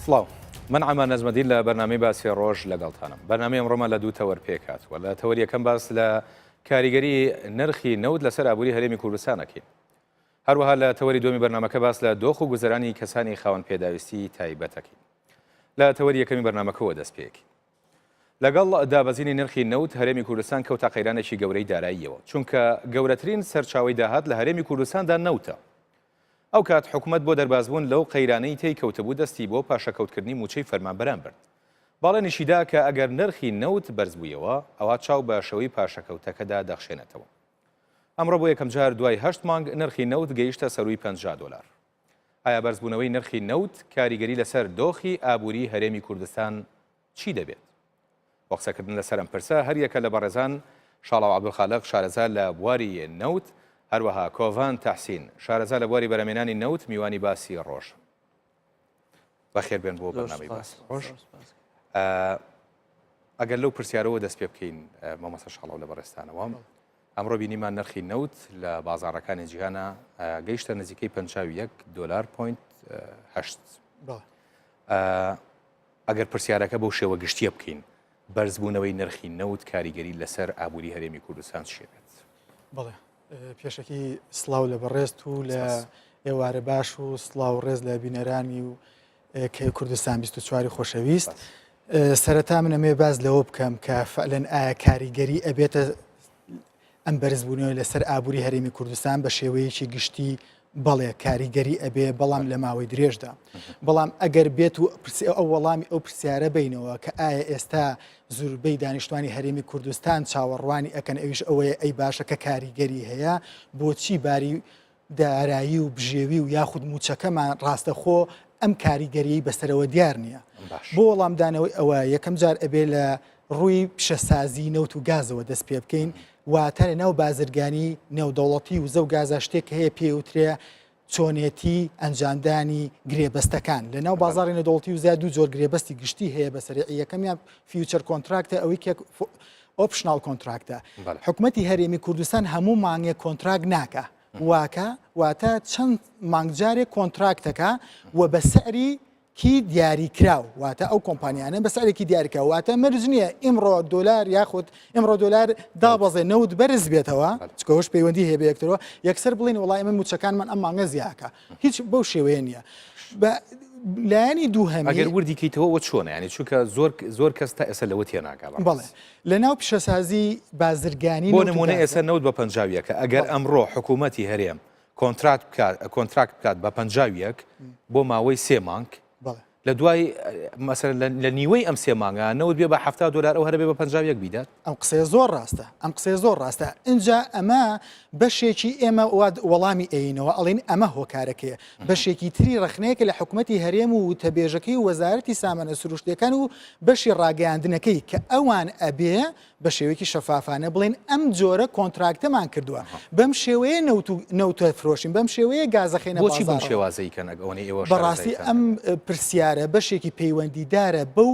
سڵاو من عەمار نەجمەدین لە بەرنامەی باسی ڕۆژ لەگەڵتانم بەرنامەی ئەمڕۆمان لە دوو تەوەر پێکهاتووە لە تەوەر یەکەم باس لە کاریگەری نرخی نەوت لەسەر ئابووری هەرێمی کوردستان ئەکەین هەروەها لە تەوەری دووەمی بەرنامەکە باس لە دۆخ و گوزەرانی کەسانی خاوەن پێداویستی تایبەت ئەکەین لە تەوەری یەکەمی بەرنامەکەوە دەست پێکەین لەگەڵ دابەزینی نرخی نەوت هەرێمی کوردستان کەوتە قەیرانێکی گەورەی داراییەوە چونکە گەورەترین سەرچاوەی داهات لە هەرێمی کوردستاندا نەوتە ئەوکات حکومەت بۆ دەربازبوون لەو قەیرانەی تێی کەوتبوو دەستی بۆ پاشەکەوتکردنی مووچەی فەرمانبەران برد. بەڵێنیشی دا کە ئەگەر نرخی نەوت بەرزبوویەوە ئەوا چاو بە شێوەی پاشەکەوتەکەدا دەخشێنێتەوە. ئەمڕۆ بۆ یەکەمجار دوای هەشت مانگ نرخی نەوت گەیشتە سەرووی 50 دۆلار. ئایا بەرزبوونەوەی نرخی نەوت کاریگەری لەسەر دۆخی ئابووری هەرێمی کوردستان چی دەبێت؟ بۆ قسەکردن لەسەر ئەم پرسە هەریەکە لە بەڕێزان شاڵاو عەبدولخالق شارەزا لە بواری نەوت، هەروەها کۆڤان تەحسین شارەزا لە بواری بەرهەمێنانی نەوت میوانی باسی ڕۆژ. بەخێر بێن بۆ بەرنامەی باسی ڕۆژ. ئەگەر لەو پرسیارەوە دەست پێ بکەین مامۆستا شاڵاو لە بەڕێزتانەوە ئەمڕۆ بینیمان نرخی نەوت لە بازاڕەکانی جیهانە گەیشتە نزیکەی 51 دلار point هەشت. ئەگەر پرسیارەکە بەو شێوە گشتییە بکەین، بەرزبوونەوەی نرخی نەوت کاریگەری لەسەر ئابووری هەرێمی کوردستان چی بێت؟ بەڵێ پێشەکی سڵاو لە بەڕێزت و لە ئێوارە باش و سڵاو ڕێز لە بینەرانی و کە کوردستان 24 خۆشەویست سەرەتا من ئەمێ باز لەوە بکەم کە فعلەن ئایا کاریگەری ئەبێتە ئەم بەرزبوونەوەی لەسەر ئابووری هەرێمی کوردستان بە شێوەیەکی گشتی بەڵێ کاریگەری ئەبێ بەڵام لە ماوەی درێژدا بەڵام ئەگەر بێت و ئەو وەڵامی ئەو پرسیارە بینەوە کە ئایا ئێستا زوربەی دانیشتوانی هەرێمی کوردستان چاوەڕوانی ئەکەن ئەویش ئەوەیە ئەی باشە کە کاریگەری هەیە بۆچی باری دارایی و بژێوی و یاخود موچەکەمان ڕاستەخۆ ئەم کاریگەریی بەسەرەوە دیار نییە. بۆ وەڵامدانەوەی ئەوە یەکەم جار ئەبێ لە ڕووی پیشەسازی نەوت و گازەوە دەست پێ بکەین واتە لە ناو بازرگانی نێودەوڵەتی وزە و گازا شتێک هەیە پێوترێ چۆنێتی ئەنجامدانی گرێبەستەکان لە ناو بازاری نێودەوڵەتی وزە دوو جۆر گرێبەستی گشتی هەیە بە سەریعی یەکەمیان future contract ە ئەوەی کە optional contract ە حکومەتی هەرێمی کوردستان هەموو مانگێک contract ناکا واکە واتە چەند مانگ جارێک contract ەکە و بە سعری کی دیاریکراو واتە ئەو کۆمپانیانە بە سعرێکی دیاریکراو واتە مەرج نییە ئیمڕۆ دۆلار یاخود ئیمڕۆ دۆلار دابەزێ نەوت بەرز بێتەوە چکەوەش پەیوەندی هەیە بە یەکترەوە یەکسەر بڵین وڵای ئەمە موچەکانمان ئەم مانگە زیاکە هیچ بەو شێوەیە نییە بە لایەنی دووهەمی ئەگەر وردی کەیتەوە وە چۆنە یانی چونکە زۆر زۆر کەس تا ئێستا لەوە تێناگا بەڕاست. بەڵێ لە ناو پیشەسازی بازرگانی بۆ نەوت و نمونە گازدا. ئێستا نەوت بە 51 ئەگەر بەڵێ. ئەمڕۆ حکوومەتی هەرێم contract بکات contract بکات بە 51 بۆ ماوەی سێ مانگ بەڵێ. لە دوای مەسەلەن لە لە نیوەی ئەم سێ مانگە نەوت بێ بە 70 دۆلار ئەو هەرە بێ بە 51 بیدات. ئەم قسەیە زۆر ڕاستە ئەم قسەیە زۆر ڕاستە ئینجا ئەمە بەشێکی ئێمە وەڵامی ئەینەوە ئەڵین ئەمە هۆکارەکەیە بەشێکی تری ڕەخنەیەکە لە حکوومەتی هەرێم و وتەبێژەکەی و وەزارەتی سامانە سروشتەکان و بەشی ڕاگەیاندنەکەی کە ئەوان ئەبێ بە شێوەیەکی شەفافانە بڵێن ئەم جۆرە contract ەمان کردووە بەم شێوەیە نەوت و نەوتە فرۆشین بەم شێوەیە گازەخێنە بۆچی بەم شێوازەی کەن ئەوەی ئێوە بەڕاستی ئەم پرسیارە بەشێکی پەیوەندیدارە بەو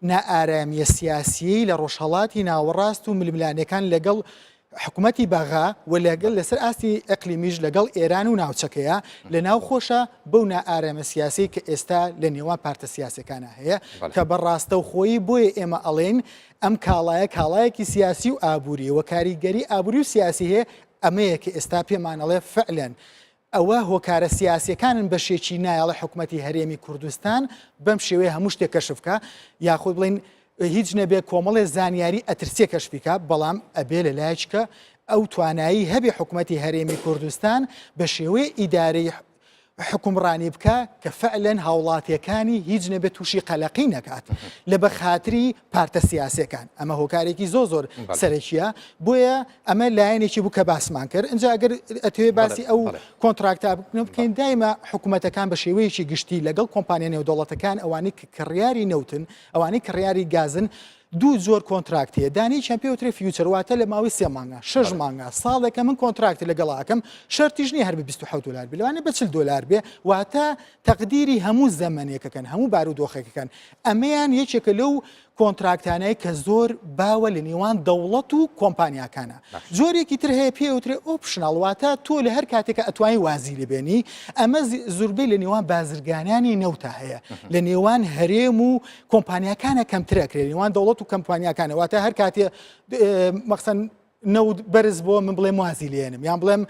نائارامییە سیاسییەی لە ڕۆژهەڵاتی ناوەڕاست و ململانێکان لەگەڵ حکومەتی بەغا و لەگەڵ لەسەر ئاستی ئەقلیمیش لەگەڵ ئێران و ناوچەکەیە لە ناو خۆشە بەو نائارامە سیاسی کە ئێستا لە نێوان پارتە سیاسەکانە هەیە کە بە ڕاستەوخۆیی بۆیە ئێمە ئەڵێن ئەم کاڵایە کاڵایەکی سیاسی و ئابووری و کاریگەری ئابووری و سیاسی هەیە ئەمەیە کە ئێستا پێمانەڵێ فعلەن ئەوە هۆکارە سیاسیەکانن بەشێکی نایەڵێ حکومەتی هەرێمی کوردستان بەم شێوەیە هەموو شتێک کەشف کا یاخود بڵین هیچ نەبێ کۆمەڵێ زانیاری ئەترسێ کەشفی کا بەڵام ئەبێ لە لایەکە ئەو توانایی هەبێ حکومەتی هەرێمی کوردستان بە شێوەی ئیدارەی حکومڕانی بکە کە فعلەن هاوڵاتیەکانی هیچ نەبێت تووشی قەلەقی نەکات لە بە خاتری پارتە سیاسەکان ئەمە هۆکارێکی زۆ زۆر سەرەکیە بۆیە ئەمە لایەنێکی بوو کە باسمان کرد ئینجا ئەگەر ئەتەوێ باسی ئەو contract ە بکەین دایمە حکوومەتەکان بە شێوەیەکی گشتی لەگەڵ کۆمپانیا نێودەوڵەتەکان ئەوانەی کە کڕیاری نەوتن ئەوانەی کڕیاری گازن دوو جۆر contract هەیە دانێکیان پێوترێ future واتە لە ماوەی سێ مانگە شەش مانگە ساڵێکە من contract لەگەڵ ئەکەم شەرتیش نییە هەر بە 27 دلار بێ لەوانەیە بە 40 دلار بێ واتە تەقدیری هەموو زەمەنێکەکەن هەموو بارودۆخێکەکەن ئەمەیان یەکێکە لەو. کۆنتراکتانەیە کە زۆر باوە لە نێوان دەوڵەت و کۆمپانیاکانە. جۆرێکی تر هەیە پێی ئەوترێ optional واتە تۆ لە هەر کاتێکا ئەتوانی وازی لێ بێنی، ئەمە زوربەی لە نێوان بازرگانانی نەوتا هەیە لە نێوان هەرێم و کۆمپانیاکانە کەمتر ئەکرێ نێوان دەوڵەت و کەمپانیاکانە واتە هەر کاتێ مەخسەن نەوت بەرز بۆ من بڵێم وازی لێنم یان بڵێم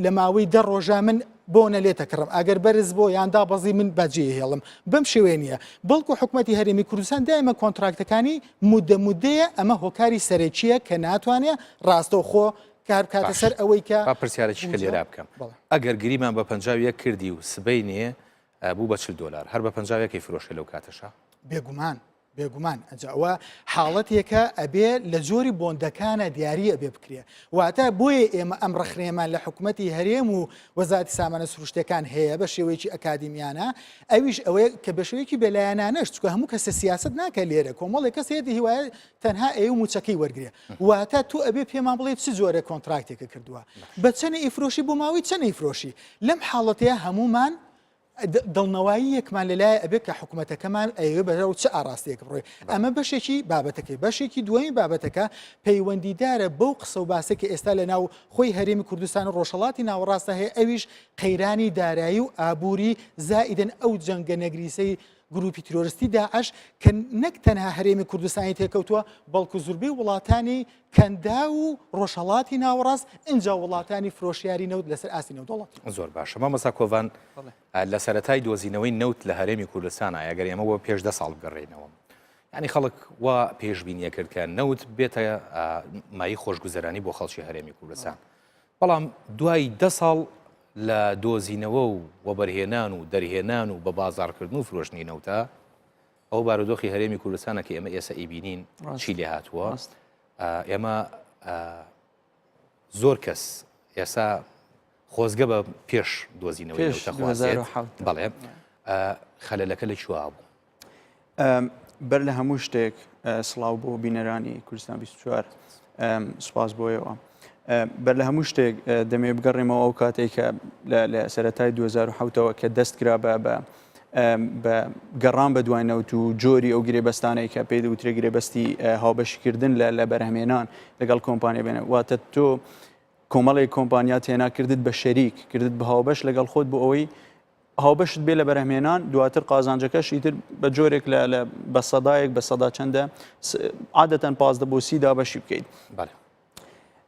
لە ماوەی دە ڕۆژە من بۆ نەلێتە کڕم ئەگەر بەرز بۆ یان دابەزی من بەجێ هێڵم بەم شێوەیە نییە بەڵکو حکوومەتی هەرێمی کوردستان دایمە کۆنتراکتەکانی مودە مودەیە ئەمە هۆکاری سەرەکییە کە ناتوانێ ڕاستەوخۆ کار بکاتە باش سەر ئەوەی کە با پرسیارێکی کە بودجە لێرا بکەم بەڵێ. ئەگەر گریمان بە 51 کردی و سبەینێ بوو بە 40 دۆلار هەر بە 51 ئەیفرۆشێ لەو کاتەشا؟ بێگومان بێگومان ئەجا ئەوە حاڵەتێکە ئەبێ لە جۆری بۆندەکانە دیاری ئەبێ بکرێ واتە بۆیە ئێمە ئەم ڕەخنەیەمان لە حکومەتی هەرێم و وەزارەتی سامانە سروشتیەکان هەیە بە شێوەیەکی ئەکادیمیانە ئەویش ئەوەیە کە بە شێوەیەکی بێلایەنانەش چونکە هەموو کەسە سیاسەت ناکە لێرە کۆمەڵێک کەس هەیە هیوایە تەنها ئەی و موچەکەی وەرگێ واتە تۆ ئەبێ پێمان بڵێ چ جۆرە کۆنتراکتێکە کردووە بە چەنە ئیفرۆشی بۆ ماوەی چەنە ئیفرۆشی لەم حاڵەتەیە هەمومان دڵنەواییەکمان لەلایە ئەبێت کە حکومەتەکەمان ئەیەوێ بەرەو چ ئاڕاستەیەک بڕۆی. ئەمە بەشێکی بابەتەکەی. بەشێکی دووەمی بابەتەکە پەیوەندیدارە بەو قسە و باسەی کە ئێستا لە ناو خۆی هەرێمی کوردستان و ڕۆژهەڵاتی ناوەڕاستدا هەیە ئەویش قەیرانی دارایی و ئابووری زائیدەن ئەو جەنگە نەگریسەی گروپی تیرۆرستی داعش کە نەک تەنها هەرێمی کوردستانی تێکەوتووە بەڵکو زوربەی وڵاتانی کەنداو و ڕۆژهەڵاتی ناوەڕاست ئینجا وڵاتانی فرۆشیاری نەوت لەسەر ئاستی نێودەوڵەتی. زۆر باشە مامۆستا کۆڤان لە سەرەتای دۆزینەوەی نەوت لە هەرێمی کوردستان ئەگەر ئێمە بۆ پێش دە ساڵ بگەڕێینەوە یعنی خەڵک وا پێشبینیە کرد کە نەوت بێتە مای خۆشگوزەرانی بۆ خەڵکی هەرێمی کوردستان بەڵام دوای دە ساڵ لە دۆزینەوە و وەبەرهێنان و دەرهێنان و بە بازاڕکردن و فرۆشتنی نەوتە ئەو بارودۆخی هەرێمی کوردستانە کە ئێمە ئێسە ئیبینین چی لێ هاتووە ئێمە زۆر کەس ئێسا خۆزگە بە پێش دۆزینەوەی نەوتە بەڵێ خەلەلەکە لە کوێ بوو؟ بەر لە هەموو شتێک سڵاو بۆ بینەرانی کوردستان 24 سوپاس بۆیەوە. بەر لە هەموو شتێک دەمێ بگەڕێمەوە ئەو کاتێک کە لە سەرەتای 2007ەوە کە دەست کرا بە بە بە گەڕان بە دوای نەوت و جۆری ئەو گرێبەستانەی کە پێی دەوترێ گرێبەستی هاوبەشیکردن لە لە بەرهەمێنان لەگەڵ کۆمپانیا بێنە واتە تۆ کۆمەڵێک کۆمپانیا تێنا کردت بە شەریک کردت بە هاوبەش لەگەڵ خۆت بۆ ئەوەی هاوبەشت بێ لە بەرهەمێنان دواتر قازانجەکەش ئیتر بە جۆرێک لە لە بە سەدایەک بە سەدا چەندە عادەتەن 15 بۆ سی دابەشی بکەیت. بەڵێ.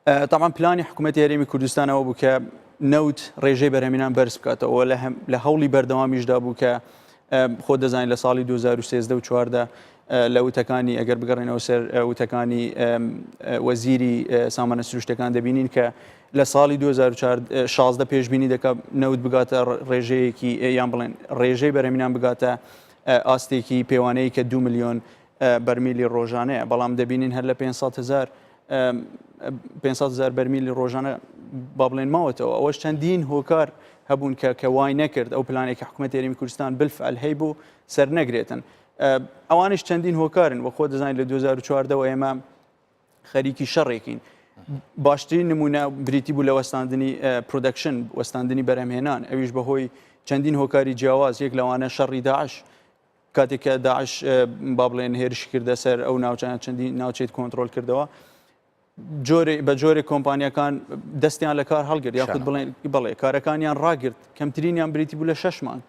تەبعەن پلانی حکوومەتی هەرێمی کوردستان ئەوە بوو کە نەوت ڕێژەی بەرهەمێنان بەرز بکاتەوە لە هەوڵی بەردەوامیشدا بوو کە خۆ دەزانین لە ساڵی 2013 و 14 لە وتەکانی ئەگەر بگەڕێنەوە سەر وتەکانی وەزیری سامانە سروشتەکان دەبینین کە لە ساڵی 2016 پێشبینی دەکات نەوت بگاتە ڕێژەیەکی یان بڵێن ڕێژەی بەرهەمینان بگاتە ئاستێکی پێوانەیە کە 2 میلیۆن بەرمیلی ڕۆژانەیە بەڵام دەبینین هەر لە 500 هزار 500 هزار بەرمیلی ڕۆژانە با بڵێن ماوەتەوە ئەوەش چەندین هۆکار هەبوون کە کە وای نەکرد ئەو پلانێک کە حکوومەت هەرێمی کوردستان بالفعل هەیبوو سەر نەگرێتن ئەوانیش چەندین هۆکارن وە خۆ دەزانین لە 2014 ئێمە خەریکی شەڕێکین باشترین نمونە بریتی بوو لە وەستاندنی production وەستاندنی بەرهەمهێنان ئەویش بەهۆی چەندین هۆکاری جیاواز یەک لەوانە شەڕی داعش کاتێک کە داعش با بڵێن هێرشی کردە سەر ئەو ناوچانە چەندین ناوچەیت کۆنترۆل کردەوە جۆرێ بە جۆرێک کۆمپانیەکان دەستیان لە کار هەڵگرت یاخود بڵێن بڵێ کارەکانیان ڕاگرت کەمترینیان بریتی بوو لە شش مانگ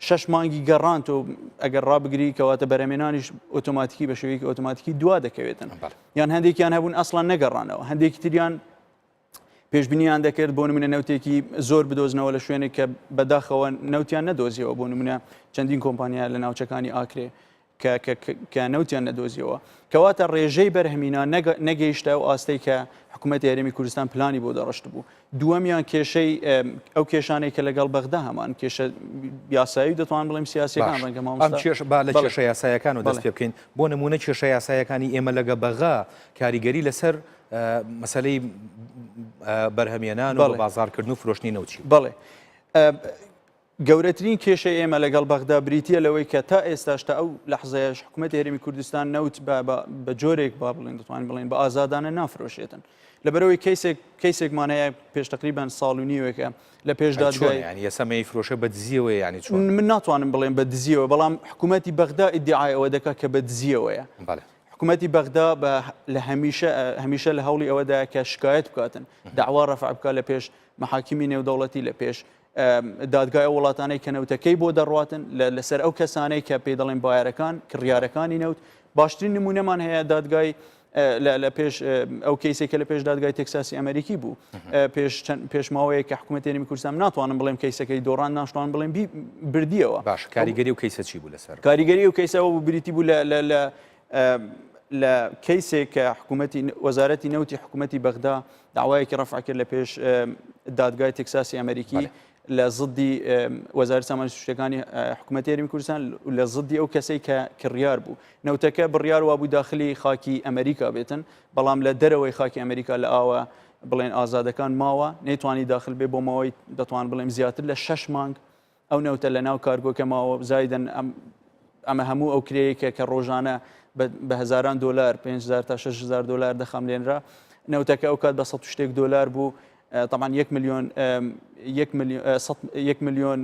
شش مانگی گەڕان تۆ ئەگەر ڕابگری کەواتە بەرەمێنانیش ئۆتۆماتیکی بە شێوەیەکی ئۆتۆماتیکی دوا دەکەوێتن یان هەندێکیان هەبوون ئەسڵان نەگەڕانەوە هەندێکی تریان پێشبینیان دەکرد بۆ نمونە نەوتێکی زۆر بدۆزنەوە لە شوێنێک کە بەداخەوە نەوتیان نەدۆزیەوە بۆ نمونە چەندین کۆمپانیا لە ناوچەکانی ئاکرێ کە نەوتیان نەدۆزیەوە کەواتە ڕێژەی بەرهەمینا نەگەیشتە ئەو ئاستەی کە حکوومەتی هەرێمی کوردستان پلانی بۆ دەڕشت بوو دووەمیان کێشەی ئەو کێشانەی کە لەگەڵ بەغدا هەمان کێشە یاسایی دەتوان بڵێم سیاسەکان ڕەنگە مامۆستا کێش با لە کێشە یاسایەکان و دەست پێ بکەین بۆ نمونە کێشە یاسایەکانی ئێمە لەگە بەغا کاریگەری لەسەر مەسەلەی بەرهەمێنان و بازاڕکردن و فرۆشتنی نەوت چی؟ بەڵێ گەورەترین کێشەی ئێمە لەگەڵ بەغدا بریتە لەوەی کە تا ئێستاش تا ئەو لەحزەیەش حکوومەت هەرێمی کوردستان نەوت بە جۆرێک با بڵێن دەتوانین بڵێن بە ئازادانە نافرۆشێتن لەبەرەوەی کەیسێک کەیسێکمان هەیە پێش تقریبان ساڵ و نیوێکە لە پێش دادگای ینی ئێستا مەی فرۆشە بە دزیەوە ینی چۆن من ناتوانم بڵێم بە دزیەوە بەڵام حکوومەتی بەغدا ئیدعای ئەوە دەکات کە بە دزیەوەیە. بەڵێ. حکوومەتی بەغدا بە لە هەمیشە هەمیشە لە هەوڵی ئەوەدا کە شکایەت بکاتن داوا ڕەفع بکە لە پێش محاکمی نێودەوڵەتی لە پێش دادگای ئەو وڵاتانەی کە نەوتەکەی بۆ دەڕواتن لەسەر ئەو کەسانەی کە پێی دەڵێن buyer ەکان کڕیارەکانی نەوت باشترین نمونەمان هەیە دادگای لە پێش ئەو کەیسێک کە لە پێش دادگای تێکساسی ئەمریکی بوو پێش پێش ماوەیە کە حکوومەت هەرێمی کوردستان ناتوانم بڵێم کەیسەکەی دۆڕان ناشتوان بڵێم بردیەوە باش کاریگەری و کەیسە چی بوو لەسەر کاریگەری و کەیسەوە بوو بریتی بوو لە لە لە لە کەیسێک کە حکوومەتی وەزارەتی نەوتی حکوومەتی بەغدا داوایەکی ڕەفع کرد لە پێش دادگای تێکساسی ئەمریکی لە زدی وەزارەتی سامانی سروشتیەکانی حکوومەتی هەرێمی کوردستان لە زدی ئەو کەسەی کە کڕیار بوو نەوتەکە بڕیار وابوو داخلی خاکی ئەمریکا بێتن بەڵام لە دەرەوەی خاکی ئەمریکا لە ئاوە بڵێن ئازادەکان ماوە نەیتوانی داخل بێ بۆ ماوەی دەتوان بڵێم زیاتر لە شەش مانگ ئەو نەوتە لە ناو کارگۆکە ماوە زایدن ئەم ئەمە هەموو ئەو کرێیەکە کە ڕۆژانە بە هەزاران دۆلار 5هزار تا 6هزار دۆلار دەخەملێنرا نەوتەکە ئەو کات بە 100 شتێک دۆلار بوو تەبعەن یەک ملیۆن یەک ملیۆن یەک ملیۆن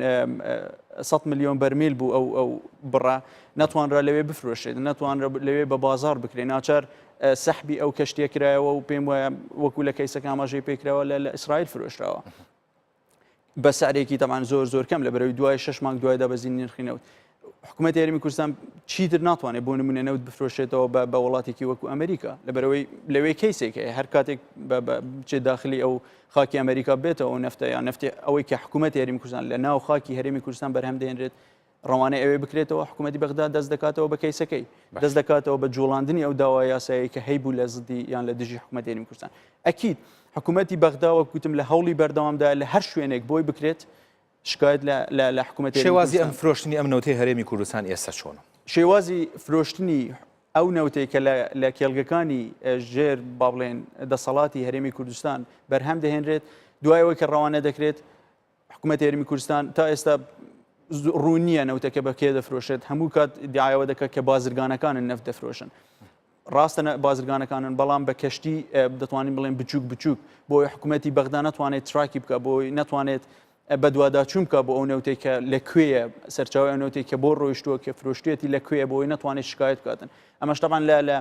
سە ملیۆن بەرمیل بوو ئەو ئەو بڕە نەتوانرا لەوێ بفرۆشێت نەتوانرا لەوێ بە بازار بکرێت ناچار سەحبی ئەو کەشتیە کرایەوە و پێم وایە وەکو لە کەیسەکە ئاماژەی پێکراوە لە ئیسرائیل فرۆشراوە بە سعرێکی تەمان زۆر زۆر کەم لە بەرەوەی دوای شش مانگ دوای دابەزینی نرخی نەوت حکوومەتی هەرێمی کوردستان چیتر ناتوانێت بۆ نمونە نەوت بفرۆشێتەوە بە بە وڵاتێکی وەکو ئەمریکا لەبەرەوەی لەوێ کەیسێک هەیە هەر کاتێک بچێت داخلی ئەو خاکی ئەمریکا بێتەوە ئەو نەفتە یان نەفتی ئەوەی کە حکوومەتی هەرێمی کوردستان لە ناو خاکی هەرێمی کوردستان بەرهەم دێنرێت ڕەوانەی ئەوێ بکرێتەوە حکوومەتی بەغدا دەست دەکاتەوە بە کەیسەکەی دەست دەکاتەوە بە جوڵاندنی ئەو داوا یاسایی کە هەیبوو لە زدی یان لە دژی حکوومەتی هەرێمی کوردستان ئەکید حکوومەتی بەغدا وەک گوتم لە هەوڵی بەردەوامدا لە هەر شوێنێک بۆی بکرێت شکایەت لە لە لە حکوومەتی هەرێمی شێوازی ئەم کوردستان. فرۆشتنی ئەم نەوتەی هەرێمی کوردستان ئێستا چۆنە؟ شێوازی فرۆشتنی ئەو نەوتەی کە لە لە کێڵگەکانی ژێر با بڵێن دەسەڵاتی هەرێمی کوردستان بەرهەم دەهێنرێت دوای ئەوەی کە ڕەوانە دەکرێت حکوومەتی هەرێمی کوردستان تا ئێستا ڕوون نییە نەوتەکە بە کێ دەفرۆشێت هەموو کات ئیدعای ئەوە دەکات کە بازرگانەکانن نەفت دەفرۆشن ڕاستە بازرگانەکانن بەڵام بە کەشتی دەتوانین بڵێن بچووک بچووک بۆی حکوومەتی بەغدا نەتوانێت track ی بکە بۆی نەتوانێت بەدواداچوون بکە بۆ ئەو نەوتێک کە لە کوێیە سەرچاوی ئەو نەوتێک کە بۆ ڕۆیشتووە کە فرۆشتێتی لە کوێ بۆی نەتوانێت شکایت بکاتن ئەمەش تەبعەن لە لە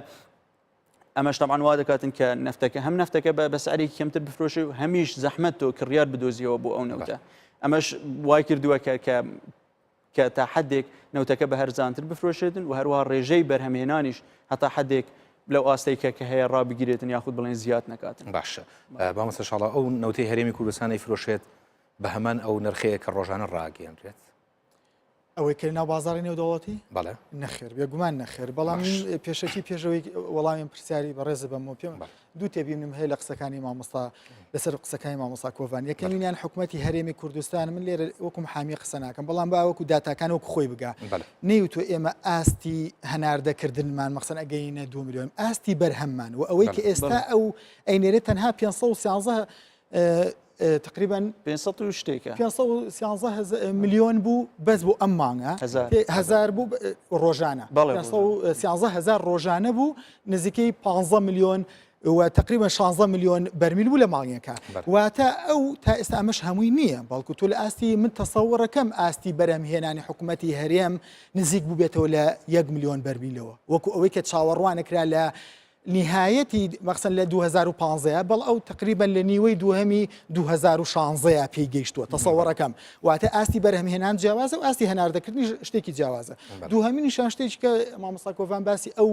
ئەمەش تەبعەن وا دەکاتن کە نەفتەکە هەم نەفتەکە بە بە سعرێکی کەمتر بفرۆشێ و هەمیش زەحمەت تۆ کڕیار بدۆزیەوە بۆ ئەو نەوتە ئەمەش وای کردووە کە کە کە تا حدێک نەوتەکە بە هەرزانتر بفرۆشێتن و هەروەها ڕێژەی بەرهەمهێنانیش هەتا حدێک لەو ئاستەی کە کە هەیە ڕابگیرێتن یاخود بڵێن زیاد نەکاتن. باشە مامۆستا شاڵاو ئەو نەوتەی هەرێمی کوردستان ئەیفرۆشێت بە هەمان ئەو نرخەیە کە ڕۆژانە ڕاگەیەنرێت؟ ئەوەی کە ناو بازاری نێودەوڵەتی بەڵێ نەخێر بێگومان نەخێر بەڵام پێشەکی پێشەوەی وەڵامی پرسیاری بەڕێزە بەمەوە پێم دوو تێبینم هەیە لە قسەکانی مامۆستا لەسەر قسەکانی مامۆستا کۆڤان یەکەمینیان حکوومەتی هەرێمی کوردستان من لێرە وەکو حامی قسە ناکەم بەڵام با وەکو داتاکان وەکو خۆی بگا نەیوتوە ئێمە ئاستی هەناردەکردنمان مەخسەن ئەگەینە دو میلیۆن ئاستی بەرهەممان و ئەوەی کە ئێستا ئەو ئەینێرێت تەنها 513 تقریبا 500 و شتێکە 513 میلیۆن بوو بەس بۆ ئەم مانگە هزار بوو ڕۆژانە 513 هزار ڕۆژانە بوو نزیکەی 15 میلیۆن و تقریبا 16 میلیۆن بەرمیل بوو لە مانگەکە واتە ئەو تا ئێستا ئەمەش هەمووی نییە بەڵکو تۆ لە ئاستی من تەسەوڕەکەم ئاستی بەرهەمهێنانی حکوومەتی هەرێم نزیک بووبێتەوە لە یەک میلیۆن بەرمیلەوە وەکو ئەوەی کە چاوەڕوانەکرا لە نیهایەتی مەخسەن لە 2015 بەڵ ئەو تقریبا لە نیوەی دووهەمی 2016 پێی گەیشتووە تەسەوەڕەکەم واتە ئاستی بەرهەمهێنان جیاوازە و ئاستی هەناردەکردنی شتێکی جیاوازە دووهەمین نیشان شتێکی کە مامۆستا کۆڤان باسی ئەو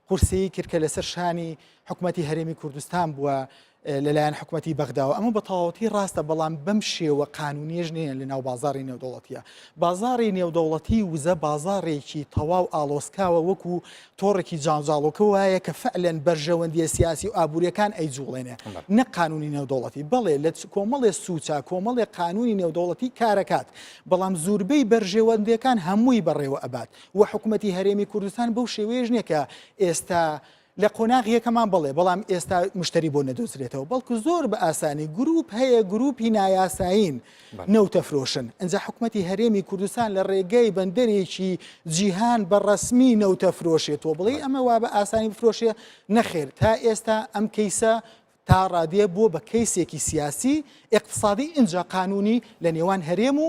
قورسیی کرد کە لەسەر شانی حکومەتی هەرێمی کوردستان بووە لەلایەن حکومەتی بەغداوە ئەمە بە تەواوەتی ڕاستە بەڵام بەم شێوە قانونیەش نییە لە ناو بازاڕی نێودەوڵەتیە بازاڕی نێودەوڵەتی وزە بازاڕێکی تەواو ئاڵۆزکاوە وەکو تۆڕێکی جانجاڵۆکە وایە کە فعلەن بەرژەوەندیە سیاسی و ئابووریەکان ئەیجوڵێنێ نەک قانونی نێودەوڵەتی بەڵێ لە کۆمەڵێ سوچە کۆمەڵێ قانونی نێودەوڵەتی کارەکات بەڵام زوربەی بەرژەوەندیەکان هەمووی بەڕێوە ئەبات و حکومەتی هەرێمی کوردستان بەو شێوەیەش نییە کە ئێستا لە قۆناغی یەکەمان بەڵێ، بەڵام ئێستا مشتەری بۆ نەدۆزرێتەوە، بەڵکو زۆر بە ئاسانی گروپ هەیە گروپی نایاسایین نەوتەفرۆشن، ئینجا حکومەتی هەرێمی کوردستان لە ڕێگەی بەندەرێکی جیهان بە ڕەسمی نەوتەفرۆشێ، تۆ بڵێی ئەمە وا بە ئاسانی بفرۆشێ؟ نەخێر، تا ئێستا ئەم کەیسە تا ڕادەیە بووە بە کەیسێکی سیاسی، ئیقتسادی ئینجا قانونی لە نێوان هەرێم و.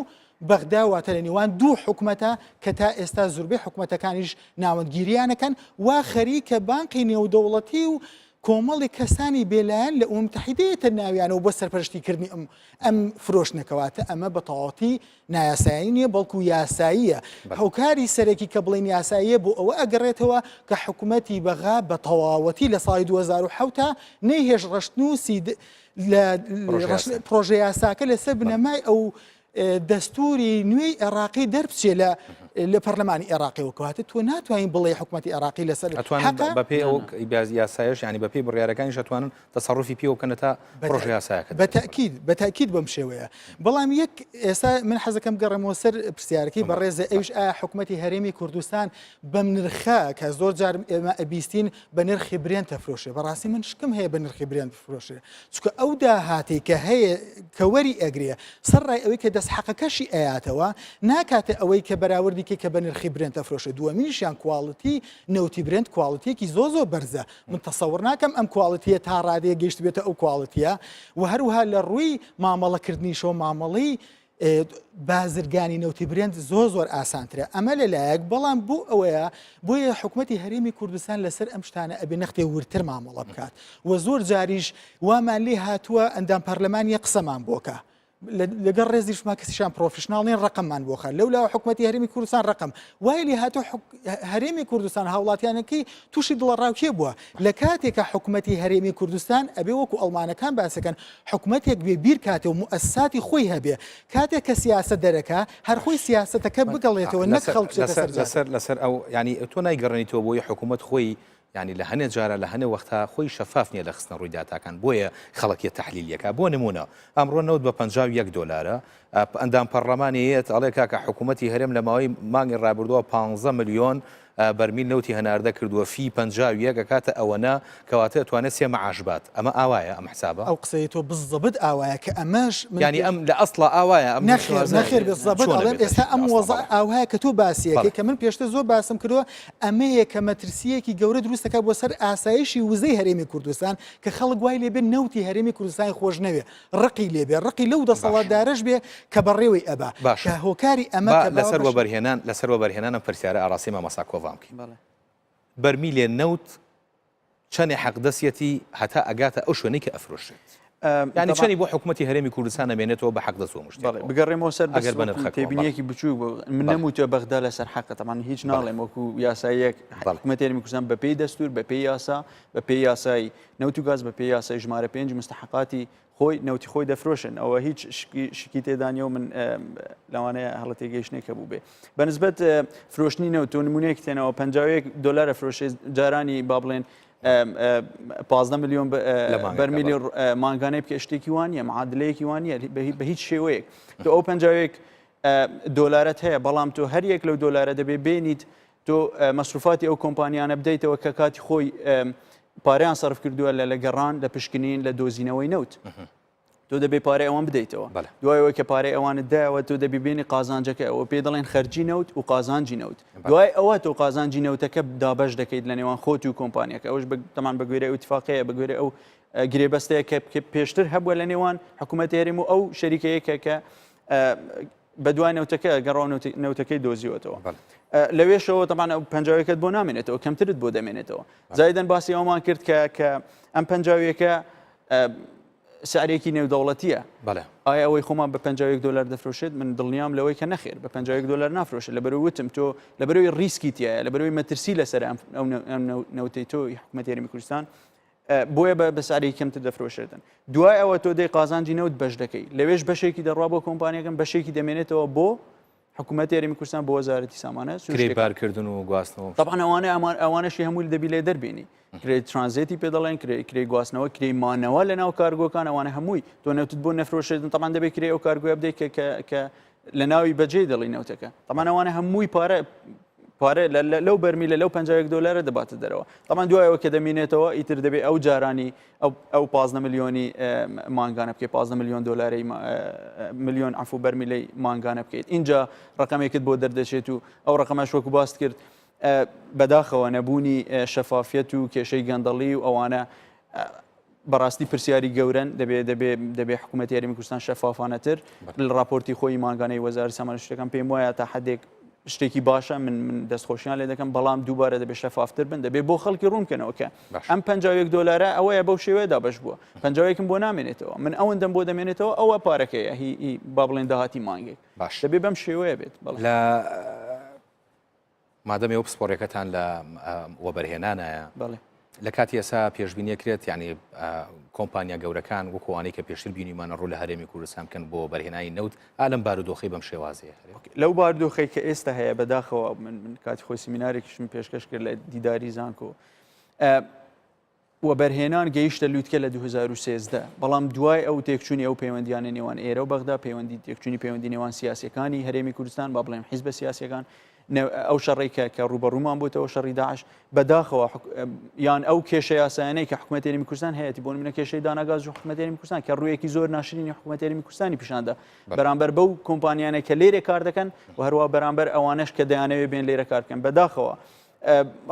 بەغدا واتە لە نێوان دوو حکومەتە کە تا ئێستا زوربەی حکومەتەکانیش ناوەندگیریانەکەن وا خەریکە بانقی نێودەوڵەتی و کۆمەڵی کەسانی بێلایەن لە ئومم متحیدەیەتە ناویانەوە بۆ سەرپەرشتیکردنی ئەم ئەم فرۆشتنە کەواتە ئەمە بە تەواوەتی نایاسایی نییە بەڵکو یاساییە هۆکاری سەرەکی کە بڵێن یاساییە بۆ ئەوە ئەگەڕێتەوە کە حکوومەتی بەغا بە تەواوەتی لە ساڵی 2007 نەیهێشت ڕەشنووسی لە پرۆژە یاساکە لەسەر بنەمای ئەو دەستوری نوێی عێراقی دەربچێ لە لە پەرلەمانی عێراقیەوە کەواتە تۆ ناتوانین بڵێ حکوومەتی عێراقی لەسەر بەپێی ئەو یاسایش ینی بەپێی بڕیارەکانیش ئەتوانن تەسەروفی پێوە بکەن تا پرۆژە یاسایەکە بە تەئکید بە تەئکید بەم شێوەیە بەڵام یەک ئێستا من حەزەکەم گەڕێمەوە سەر پرسیارەکەی بەڕێزە ئەویش ئایا حکوومەتی هەرێمی کوردستان بەم نرخە کە زۆر جار ئێمە ئەبیستین بە نرخی برێنت ئەفرۆشێ بەڕاستی من شکم هەیە بە نرخی برێنت بفرۆشێ چونکە ئەو داهاتەی کە هەیە کە وەری ئەگرێ سەرڕای ئەوەی کە دەست حەقەکەشی ئەیاتەوە ناکاتە ئەوەی کە بەراوردی کەی کە بە نرخی برێنت ئەفرۆشێ دووەمینیشیان quality نەوتی برێنت quality یەکی زۆر زۆر بەرزە من تەسەور ناکەم ئەم quality یە تا ڕادەیەک گەیشتبێتە ئەو quality یە و هەروەها لە ڕووی مامەڵەکردنیشەوە مامەڵەی بازرگانی نەوتی برێنت زۆر زۆر ئاسانترە ئەمە لەلایەک بەڵام بۆ ئەوەیە بۆیە حکوومەتی هەرێمی کوردستان لەسەر ئەم شتانە ئەبێ نەختێ وردتر مامەڵە بکات و زۆر جاریش وامان لێ هاتووە ئەندام پەرلەمانیە قسەمان بۆکە لەگەڵ ڕێزیشما کەسیشان professional نین ڕقممان بۆخە لەولاوە حکوومەتی هەرێمی کوردستان ڕقم وای لێ هاتوو هەرێمی کوردستان هاوڵاتیانەکەی تووشی دڵەڕاوکێ بووە لە کاتێکە حکوومەتی هەرێمی کوردستان ئەبێ وەکو ئەڵمانەکان باسەکەن حکوومەتێک بێ بیر کاتێ و موئەسساتی خۆی هەبێ کاتێک کە سیاسەت دەرەکا هەر خۆی سیاسەتەکە بگەڵێتەوە نەک خەڵک بچێتە سەر جادە. لەسەر لەسەر ئەو یانی تۆ نایگەڕێنیتەوە بۆی حکوومەت خۆی یانی لە هەنێ جارا لە هەنێ وەختا خۆی شەفاف نیە لە خستنە ڕووی داتاکان بۆیە خەڵک یە تەحلیلیەکا بۆ نموونە ئەمڕۆ نەوت بە 51 دۆلارە ئەندام پەڕلەمانی یەت ئەڵێ کاکە حکوومەتی هەرێم لە ماوەی مانگی ڕابردووە 15 ملیۆن بەرمیل نەوتی هەناردە کردووە فی 51 ئەکاتە ئەوەنە کەواتە ئەتوانێت سێ مەعاش بات ئەمە ئاوایە ئەم حسابە؟ ئەو قسەی تۆ بزەبت ئاوایە کە ئەمەش من یانی ئەم لە ئەسڵا ئاوایە ئەم نەخێر نەخێر بزەبت ئەڵێم ئێستا ئەم وەزع ئاوایە کە تۆ باسیەکەی کە من پێشتر زۆر باسم کردووە ئەمەیە کە مەترسییەکی گەورە دروست دەکات بۆ سەر ئاسایشی وزەی هەرێمی کوردستان کە خەڵک وای لێ بێت نەوتی هەرێمی کوردستانی خۆش نەوێ ڕقی لێ بێ ڕقی لەو دەسەڵاتدارەش بێ کە بەڕێوەی ئەبا باشە کە هۆکاری ئەمە با کە لەسەر باوە بەش وەبەرهێنان لەسەر وەبەرهێنان ئەم پرسیارە ئاڕاستەی مامۆستا کۆڤان بکەین بەڵێ. بەرمیلێ نەوت چەنێ حەقدەستیەتی هەتا ئەگاتە ئەو شوێنەی کە ئەفرۆشرێت؟ یانی چەنی بۆ حکومەتی هەرێمی کوردستان ئەمێنێتەوە بە حەقدەست بۆ مشتێکەوە؟ بگەڕێمەوە سەر ئەگەر بە نرخەکەوە تێبینیەکی بچووک بۆ من نەموتووە بەغدا لەسەر حەقە تەمان هیچ ناڵێم وەکو یاساییەک حکومەتی هەرێمی کوردستان بەپێی دەستور بەپێی یاسا بەپێی یاسای نەوت و گاز بەپێی یاسای ژمارە پێنج مستحقاتی خۆی نەوتی خۆی دەفرۆشن ئەوە هیچ شکی تێدا نییە و من لەوانەیە هەڵە تێگەیشتنێک هەبوو بێ بەنسبەت فرۆشتنی نەوت تۆ نمونەیەک تێنەوە 51 دلار فرۆشێ جارانی با بڵێن 15 میلیۆن بەرمیلی مانگانەی بکە شتێکی وانە معادلەیەکی وانە بە هیچ شێوەیەک تۆ ئەو 51 دۆلارت هەیە بەڵام تۆ هەر یەک لەو دۆلارە دەبێ بێنیت تۆ مەسروفاتی ئەو کۆمپانیانە بدەیتەوە کە کاتی خۆی پارەیان سەرف کردووە لە لە گەڕان لە پشکنین لە دۆزینەوەی نەوت تۆ دەبێ پارەی ئەوان بدەیتەوە دوای ئەوەی کە پارەی ئەوانت دایەوە تۆ دەبی بێنی قازانجەکە ئەوە پێی دەڵێن خەرجی نەوت و قازانجی نەوت دوای ئەوە تۆ قازانجی نەوتەکە دابەش دەکەیت لە نێوان خۆت و کۆمپانیەکە ئەوش تەمان بە گوێرەی ئەو اتفاقەیە بە گوێرەی ئەو گرێبەستەیە کە پێشتر هەبووە لە نێوان حکوومەتی هەرێم و ئەو شەریکەیە کە بە دوای نەوتەکە گەڕاو نەوتەکەی دۆزیوەتەوە لەوێشەوە تەمان ئەو پەنجاویەکەت بۆ نامێنێتەوە کەمترت بۆ دەمێنێتەوە زایدەن باسی ئەومان کرد کە کە ئەم پەنجاویەکە سعرێکی نێودەوڵەتیە بەڵێ ئایا ئەوەی خۆمان بە 51 دلار دەفرۆشێت من دڵنیام لەوەی کە نەخێر بە 51 دلار نافرۆشێت لەبەرەوەی وتم تۆ لەبەرەوەی ریسکی تایە لەبەرەوەی مەترسی لەسەر ئەم نەوتەی تۆ حکوومەت هەرێمی کوردستان بۆیە بە سعرێکی کەمتر دەفرۆشێتن دوای ئەوە تۆ دەی قازانجی نەوت بەش دەکەی لەوێش بەشێکی دەڕوا بۆ کۆمپانیەکەم بەشێکی دەمێنێتەوە بۆ حکوومەت هەرێمی کوردستان بۆ وەزارەتی سامانە کرێی بارکردن و گواستنەوە طبعا ئەوانە ئەمان ئەوانەشی هەمووی دەبی لێ دەربێنی کرێ ترانزێتی پێ دەڵێن کرێ کرێ گواستنەوە کرێ مانەوە لە ناو کارگۆکان ئەوانە هەمووی تۆ نەوتت بۆ نەفرۆشێتن طبعا دەبێت کرێ ئەو کارگۆیە بدەیت کە کە کە لە ناوی بەجێ دەڵی نەوتەکە طبعا ئەوانە هەمووی پارە پارە لەو بەرمیلە لەو 51 دلارە دەباتە دەرەوە طبعا دوایەوە کە دەمینێتەوە ئیتر دەبێ ئەو جارانی ئەو 15 ملیۆنی مانگانە بکەیت 15 ملیۆن دلاری ملیۆن عفو بەرمیلەی مانگانە بکەیت اینجا ڕقمێکت بۆ دەردەچێت و ئەو ڕقەمەش وەکو باست کرد بەداخەوە نەبوونی شەفافیەت و کێشەی گەندەڵی و ئەوانە. بەڕاستی پرسیاری گەورەن دەبێ دەبێ دەبێ حکوومەتی هەرێمی کوردستان شەفافانەتر لە ڕاپۆرتی خۆی مانگانەی وەزارەتی سامانە شتەکان پێم وایە تا حدێک شتێکی باشە من من دەستخۆشیان لێ دەکەم بەڵام دووبارە دەبێ شەفافتر بن دەبێ بۆ خەڵکی ڕوون بکەنەوە کە ئەم 51 دلارە ئەوەیە بەو شێوەیە دابەش بووە 51 بۆ نامێنێتەوە من ئەوەندەم بۆ دەمێنێتەوە ئەوە پارەکەیە هی با بڵێن داهاتی مانگێک باش دەبێ بەم شێوەیە بێت بەڵێ لە مادەم ئێوە پسپۆڕیەکەتان لە وەبەرهێنانایە بەڵێ. لە کاتی ئێسا پێشبینیە کرێت یعنی کۆمپانیا گەورەکان وەکوانەی کە پێشتر بینیمانە ڕوو لە هەرێمی کوردستان بکەن بۆ بەرهێنانی نەوت ئالم بارودۆخی بەم شێوازەیە لەو بارودۆخەی کە ئێستا هەیە بەداخەوە من من کاتی خۆی سیمینارێکیشم پێشکەش کرد لە دیداری زانکۆ وەبەرهێنان گەیشتە لوتکە لە 2013، بەڵام دوای ئەو تێکچوونی ئەو پەیوەندیانەی نێوان ئێرە و بەغدا، پەیوەندی تێکچوونی پەیوەندی نێوان سیاسیەکانی هەرێمی کوردستان، با بڵێم حیزبە سیاسیەکان، ئەو شەڕەی کە کە ڕووبەڕوومان بووتەوە شەڕی داعش، بەداخەوە یان ئەو کێشە یاسایانەی کە حکوومەتی هەرێمی کوردستان هەیەتی، بۆ نمونە کێشەی داناگاز و حکوومەتی هەرێمی کوردستان کە ڕوویەکی زۆر ناشرینی حکوومەتی هەرێمی کوردستانی پیشاندا بەرامبەر بەو کۆمپانیانە کە لێرە کار دەکەن و هەروە بەرامبەر ئەوانەش کە دەیانەوێت بێن لێرە کار بکەن. بەداخەوە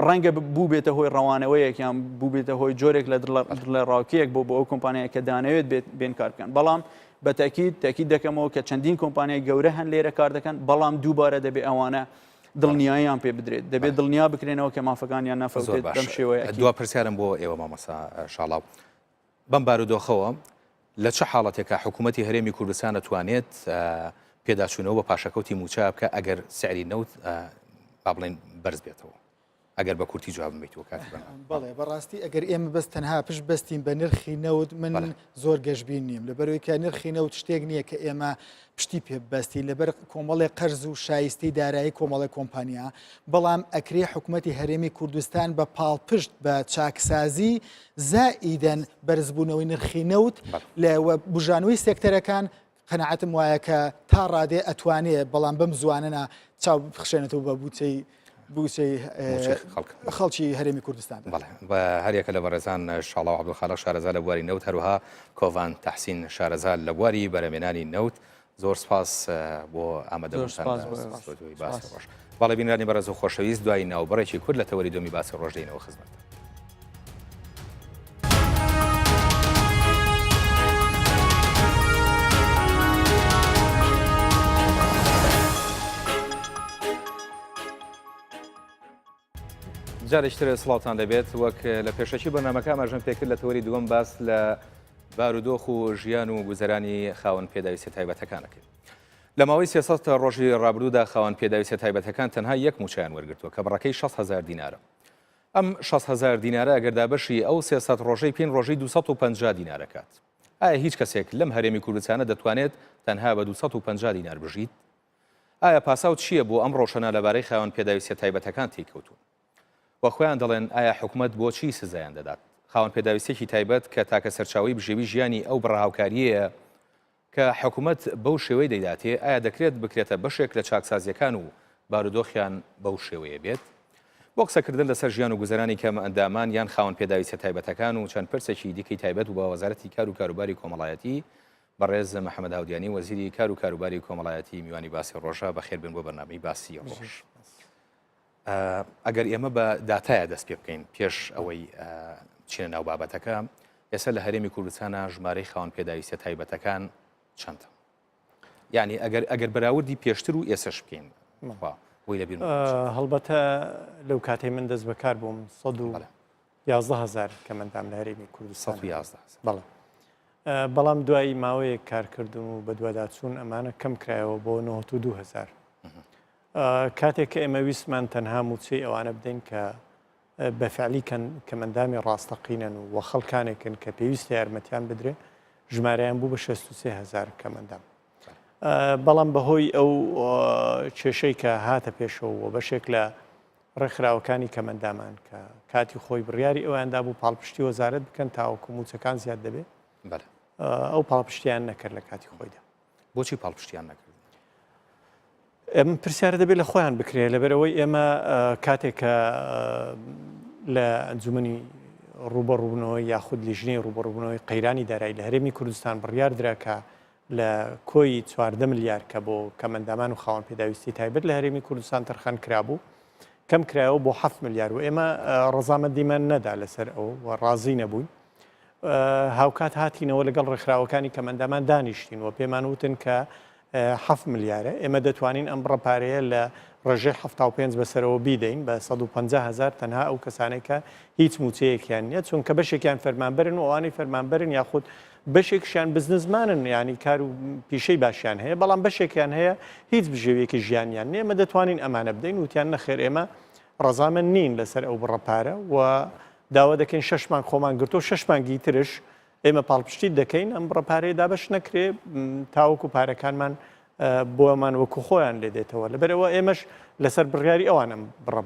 ڕەنگە بووبێتە هۆی ڕەوانەوەیەک یان بووبێتە هۆی جۆرێک لە دڵەڕاوکێیەک بۆ بۆ ئەو کۆمپانیای کە دانەوێت بێن کار بکەن بەڵام بە تاکید تاکید دەکەمەوە کە چەندین کۆمپانیای گەورە هەن لێرە کار دەکەن بەڵام دووبارە دەبێ ئەوانە دڵنیاییان پێ بدرێت دەبێت دڵنیا بکرێنەوە کە مافەکانیان نەفەوتێت بەم شێوەیە. دوا پرسیارم بۆ ئێوە مامۆستا شاڵاو بەم بارودۆخەوە لە چ حاڵەتێکا حکوومەتی هەرێمی کوردستان ئەتوانێت پێداچوونەوە بە پاشەکەوتی مووچە بکە ئەگەر سعری نەوت با بڵێن بەرز بێتەوە؟ ئەگەر بە کورتی جوابم بیتەوە کاتی بەنام. بەڵێ بەڕاستی ئەگەر ئێمە بەس تەنها پشت بەستین بە نرخی نەوت من زۆر گەشبین نیم لەبەرەوەی کە نرخی نەوت شتێک نییە کە ئێمە پشتی پێ ببەستین لەبەر کۆمەڵێ قەرز و شایستەی دارایی کۆمەڵێ کۆمپانیا، بەڵام ئەکرێ حکومەتی هەرێمی کوردستان بە پاڵپشت بە چاکسازی زائیدەن بەرزبوونەوەی نرخی نەوت لە و بوژانەوەی سێکتەرەکان قەناعەتم وایە کە تا ڕادێ ئەتوانێ بەڵام بەم زوانە نا چاو بخشێنێتەوە بە بوچەی بوچەی خەڵکی هەرێمی کوردستان. بەڵێ بە هەریەکە لە بەڕێزان شاڵاو عەبدولخالق شارەزا لە بواری نەوت هەروەها کۆڤان تەحسین شارەزا لە بواری بەرهەمێنانی نەوت زۆر سپاس بۆ ئامادەبوونتان لە ستۆدیۆی باسی ڕۆژ. بەڵێ بینەرانی بەڕێز و خۆشەویست دوای ناوبڕێکی کورت لە تەوەری دووەمی باسی ڕۆژ دێینەوە خزمەتتان. جارێکی تر سڵاوتان لێبێت وەک لە پێشەکی بەرنامەکە ئاماژەم پێکرد لە تەوەری دووەم باس لە بارودۆخ و ژیان و گوزەرانی خاوەن پێداویستە تایبەتەکان ئەکەین. لە ماوەی 300 ڕۆژی ڕابردوودا خاوەن پێداویستە تایبەتەکان تەنها یەک مووچەیان وەرگرتووە کە بڕەکەی 6 هەزار دینارە. ئەم 6 هەزار دینارە ئەگەر دابەشی ئەو 300 ڕۆژەی بکەین ڕۆژەی 250 دینار ئەکات. ئایا هیچ کەسێک لەم هەرێمی کوردستانە دەتوانێت تەنها بە 250 دینار بژیت؟ ئایا پاساو چییە بۆ ئەم ڕەوشە نالەبارەی خاوەن پێداویستیە تایبەتەکان تێیکەوتوون و خۆیان دەڵێن ئایا حکومەت بۆچی سزایان دەدات؟ خاوەن پێداویستیەکی تایبەت کە تاکە سەرچاوەی بژێوی ژیانی ئەو بڕە هاوکارییەیە کە حکومەت بەو شێوەی دەیداتێ ئایا دەکرێت بکرێتە بەشێک لە چاکسازیەکان و بارودۆخیان بەو شێوەیە بێت؟ بۆ قسەکردن لەسەر ژیان و گوزەرانی کەم ئەندامان یان خاوەن پێداویستیە تایبەتەکان و چەند پرسێکی دیکەی تایبەت بە وەزارەتی کار و کاروباری کۆمەڵایەتی بەڕێز محەمەد هاودیانی وەزیری کار و کاروباری کۆمەڵایەتی میوانی باسی ڕۆژە بەخێر بێن بۆ بەرنامەی باسی ڕۆژ. ئەگەر ئێمە بە داتایە دەست پێ بکەین پێش ئەوەی چینە ناو بابەتەکە ئێستا لە هەرێمی کوردستانە ژمارەی خاوەن پێداویستە تایبەتەکان چەندە؟ یعنی ئەگەر ئەگەر بەراوردی پێشتر و ئێسش بکەین بۆی لەبیر هەڵبەتە لەو کاتەی من دەست بەکار بووم 111 هزار کەمەندام لە هەرێمی کوردستان بەڵێ بەڵام دوای ماوەیەک کارکردن و بەدواداچوون ئەمانە کەم کرایەوە بۆ 92 هزار. کاتێک کە ئێمە ویستمان تەنها مووچەی ئەوانە بدەین کە بە فعلی کەمەندامی ڕاستەقینەن و وە خەڵکانێکن کە پێویستە یارمەتیان بدرێ ژمارەیان بوو بە 63 هزار کەمەندام. بەڵام بەهۆی ئەو کێشەی کە هاتە پێشەوە و بەشێک لە ڕێکخراوەکانی کەمەندامان کە کاتی خۆی بڕیاری ئەویان دابوو پاڵپشتی وەزارەت بکەن تاوەکو مووچەکان زیاد دەبێت ئەو پاڵپشتیان نەکرد لە کاتی خۆیدا. بۆچی پاڵپشتیان نەکرد؟ ئەم پرسیارە دەبێت لە خۆیان بکرێت لەبەرەوەی ئێمە کاتێک کە لە ئەنجومنی ڕوبەڕوبنەوەی یاخود لیژنەی ڕوبەڕوبنەوەی قەیرانی دارایی لە هەرێمی کوردستان بڕیار درا کە لە کۆی 14 ملیار کە بۆ کەمەندامان و خاوەن پێداویستی تایبەت لە هەرێمی کوردستان تەرخان کرابوو کەم کرایەوە بۆ 7 ملیار و ئێمە ڕەزامەندیمان نەدا لەسەر ئەو و ڕازی نەبووین. هاوکات هاتینەوە لەگەڵ ڕێکخراوەکانی کەمئەندامان دانیشتین و پێمان وتن کە حەفت ملیارە، ئێمە دەتوانین ئەم بڕە پارەیە لە ڕێژەی 75 بەسەرەوە بیدەین بە 150 هەزار تەنها ئەو کەسانەی کە هیچ مووچەیەکیان نییە، چونکە بەشێکیان فەرمانبەرن و ئەوانەی فەرمانبەرن یاخود بەشێکشیان بزنسمانن یانی کار و پیشەی باشیان هەیە، بەڵام بەشێکیان هەیە هیچ بژێویەکی ژیانیان نییە، ئێمە دەتوانین ئەمانە بدەین، وتیان نەخێر ئێمە ڕەزامەند نین لەسەر ئەو بڕە پارە و داوا دەکەین شەش مانگ خۆمان گرتووە شەش مانگی ترش ئێمە پاڵپشتیت دەکەین ئەم بڕە پارەیە دابەش نەکرێ تاوەکو پارەکانمان بۆمان وەکو خۆیان لێ دێتەوە لەبەرەوە ئێمەش لەسەر بڕیاری ئەوان ئەم بڕە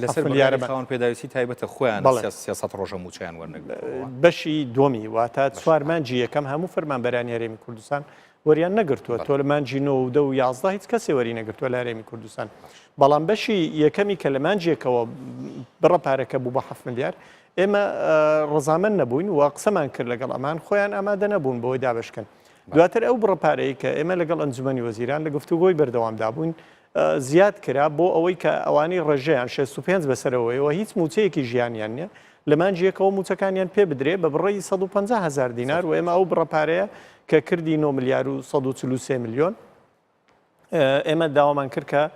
لەسەر بڕیارە خاوەن پێداویستی تایبەتە خۆیان 300 ڕۆژە مووچەیان وەرنەگرتووە بەشی دووەمی واتە چوار مانگی یەکەم هەموو فەرمانبەرانی هەرێمی کوردستان وەریان نەگرتووە تۆ لە مانگی نۆ و دە و 11 هیچ کەسێ وەری نەگرتووە لە هەرێمی کوردستان بەڵام بەشی یەکەمی کە لە مانگێکەوە بڕە پارەکە بوو بە 7 ملیار ئێمە ڕەزامەند نەبووین و قسەمان کرد لەگەڵ ئەمان خۆیان ئامادە نەبوون بۆی دابشکەن دواتر ئەو بڕە پارەی کە ئێمە لەگەڵ ئەنجومەنی وەزیران لە گفتوگۆی بەردەوامدا بووین زیاد کرا بۆ ئەوەی کە ئەوانەی ڕێژەیان 65 بەسەرەوەیەوە هیچ مووچەیەکی ژیانیان نییە لە مانگی یەکەوە مووچەکانیان پێ بدرێ بە بڕی 150 هەزار دینار و ئێمە ئەو بڕە پارەیە کە کردی 9 ملیار و 143 ملیۆن ئێمە داوامان کرد کە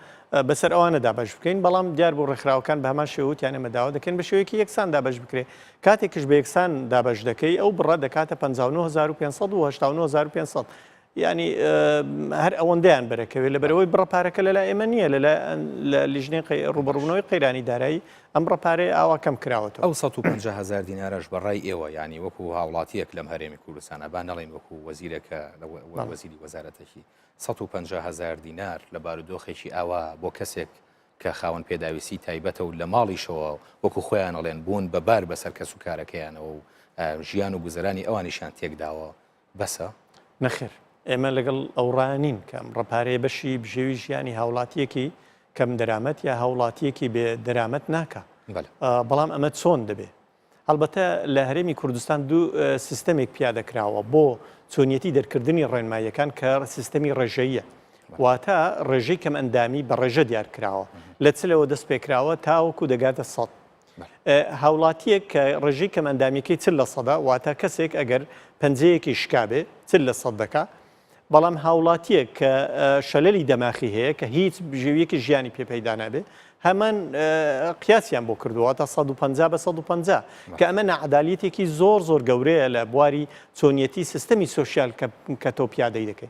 بەسەر ئەوانە دابەش بکەین بەڵام دیار بوو ڕێکخراوەکان بە هەمان شێوە وتیان ئێمە داوا دەکەین بە شێوەیەکی یەکسان دابەش بکرێ کاتێکش بە یەکسان دابەش دەکەی ئەو بڕە دەکاتە 59500 و 89500 یانی هەر ئەوەندەیان بەرەکەوێت لەبەرئەوەی بڕە پارەکە لەلای ئێمە نییە لە لیژنەی ڕووبەڕووبوونەوەی قەیرانی دارایی ئەم بڕە پارەیە ئاوا کەم کراوەتەوە. ئەو 150 هەزار دینارەش بە ڕای ئێوە یانی وەکو هاوڵاتییەک لەم هەرێمی کوردستانە با نەڵێین وەکو وەزیرێک کە وەزیری وەزارەتێکی 150 هەزار دینار لە بارودۆخێکی ئاوا بۆ کەسێک کە خاوەن پێداویستی تایبەتە و لە ماڵیشەوە وەکو خۆیان ئەڵێن بوون بە بار بەسەر کەسوکارەکەیانەوە و ژیان و گوزەرانی ئەوانیشیان تێکداوە بەسە؟ نەخێر، ئێمە لەگەڵ ئەو ڕایە نین کە ئەم بڕە پارەیە بەشی بژێوی ژیانی هاوڵاتییەکی کەم دەرامەت یا هاوڵاتییەکی بێ دەرامەت ناکا. بەڵام ئەمە چۆن دەبێ؟ هەڵبەتە لە هەرێمی کوردستان دوو سیستەمێک پیادە کراوە بۆ چۆنیەتی دەرکردنی ڕێنماییەکان کە سیستەمی ڕێژەییە. واتە ڕێژەی کەمئەندامی بە ڕێژە دیار کراوە. لە چلەوە دەست پێکراوە تاوەکو دەگاتە سەد. هاوڵاتییەک کە ڕێژەی کەمئەندامییەکەی 40 لە سەدە، واتە کەسێک ئەگەر پەنجەیەکی شکابێ 40 لە سەد دەکا، بەڵام هاوڵاتییەک کە شەلەلی دەماخی هەیە کە هیچ بژێوییەکی ژیانی پێ پەیدا نابێ، هەمان قیاسیان بۆ کردووە، واتە 150 بە 150، کە ئەمە ناعەدالیەتێکی زۆر زۆر گەورەیە لە بواری چۆنیەتی سیستەمی سۆسیال کە تۆ پیادەی دەکەی.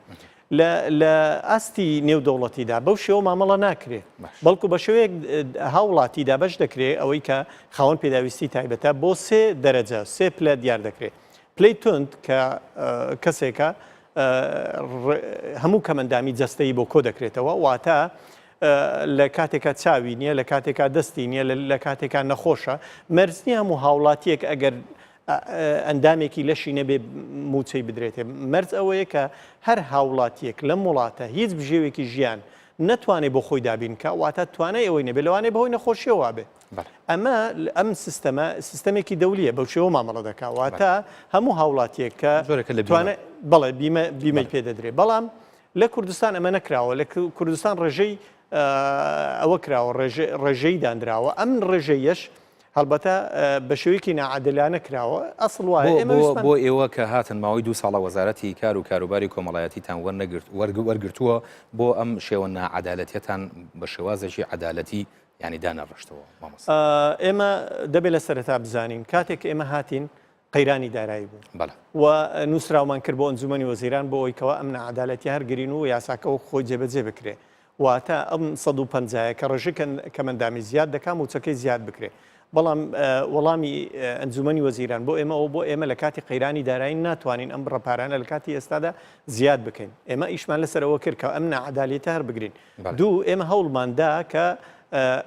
لە لە ئاستی نێودەوڵەتیدا بەو شێوە مامەڵە ناکرێ بەڵکو بە شێوەیەک هاوڵاتی دابەش دەکرێ ئەوەی کە خاوەن پێداویستی تایبەتە بۆ سێ دەرەجە سێ پلە دیار دەکرێ پلەی توند کە کەسێکە هەموو کەمەندامی جەستەیی بۆ کۆ دەکرێتەوە واتە لە کاتێکا چاوی نییە لە کاتێکا دەستی نییە لە کاتێکا نەخۆشە مەرج نییە هەموو هاوڵاتیەک ئەگەر ئەندامێکی لەشی نەبێ مووچەی بدرێتێ، مەرج ئەوەیە کە هەر هاوڵاتییەک لەم وڵاتە هیچ بژێوێکی ژیان نەتوانێ بۆ خۆی دابین بکا، واتە توانای ئەوەی نەبێ، لەوانەیە بەهۆی نەخۆشییەوە وابێ. ئەمە ئەم سیستەمە سیستەمێکی دەولییە، بەو شێوە مامەڵە دەکا، واتە هەموو هاوڵاتییەک کە جۆرێکە لە بیمە. بەڵێ بیمە بیمەی پێ دەدرێ، بەڵام لە کوردستان ئەمە نەکراوە، لە کوردستان ڕێژەی ئەوە کراوە، ڕێژەی دانراوە، ئەم ڕێژەیەش هەڵبەتە بە شێوەیەکی ناعادلانە کراوە، ئەسڵ وایە ئێمە ویستمان. بۆ ئێوە کە هاتن ماوەی دوو ساڵە وەزارەتی کار و کاروباری کۆمەڵایەتیتان وەرنەگرت وەرگرتووە بۆ ئەم شێوە ناعەدالەتیەتان بە شێوازێکی عەدالەتی یانی دانەڕشتەوە مامۆستا؟ ئێمە دەبێ لە سەرەتا بزانین کاتێک کە ئێمە هاتین قەیرانی دارایی بوو بەڵێ. و نووسراومان کرد بۆ ئەنجومەنی وەزیران بۆ ئەوەی کەوا ئەم ناعەدالەتیە هەرگرین و یاساکە وەک خۆی جێبەجێ بکرێ واتە ئەم 150 ە کە ڕێژەی کەمئەندامی زیاد دەکا مووچەکەی زیاد بکرێ بەڵام وەڵامی ئەنجومەنی وەزیران بۆ ئێمە ئەوە بۆ ئێمە لە کاتی قەیرانی دارایی ناتوانین ئەم بڕە پارانە لە کاتی ئێستادا زیاد بکەین ئێمە ئیشمان لەسەر ئەوە کرد کە ئەم ناعەدالەتە هەربگرین دوو ئێمە هەوڵمان دا کە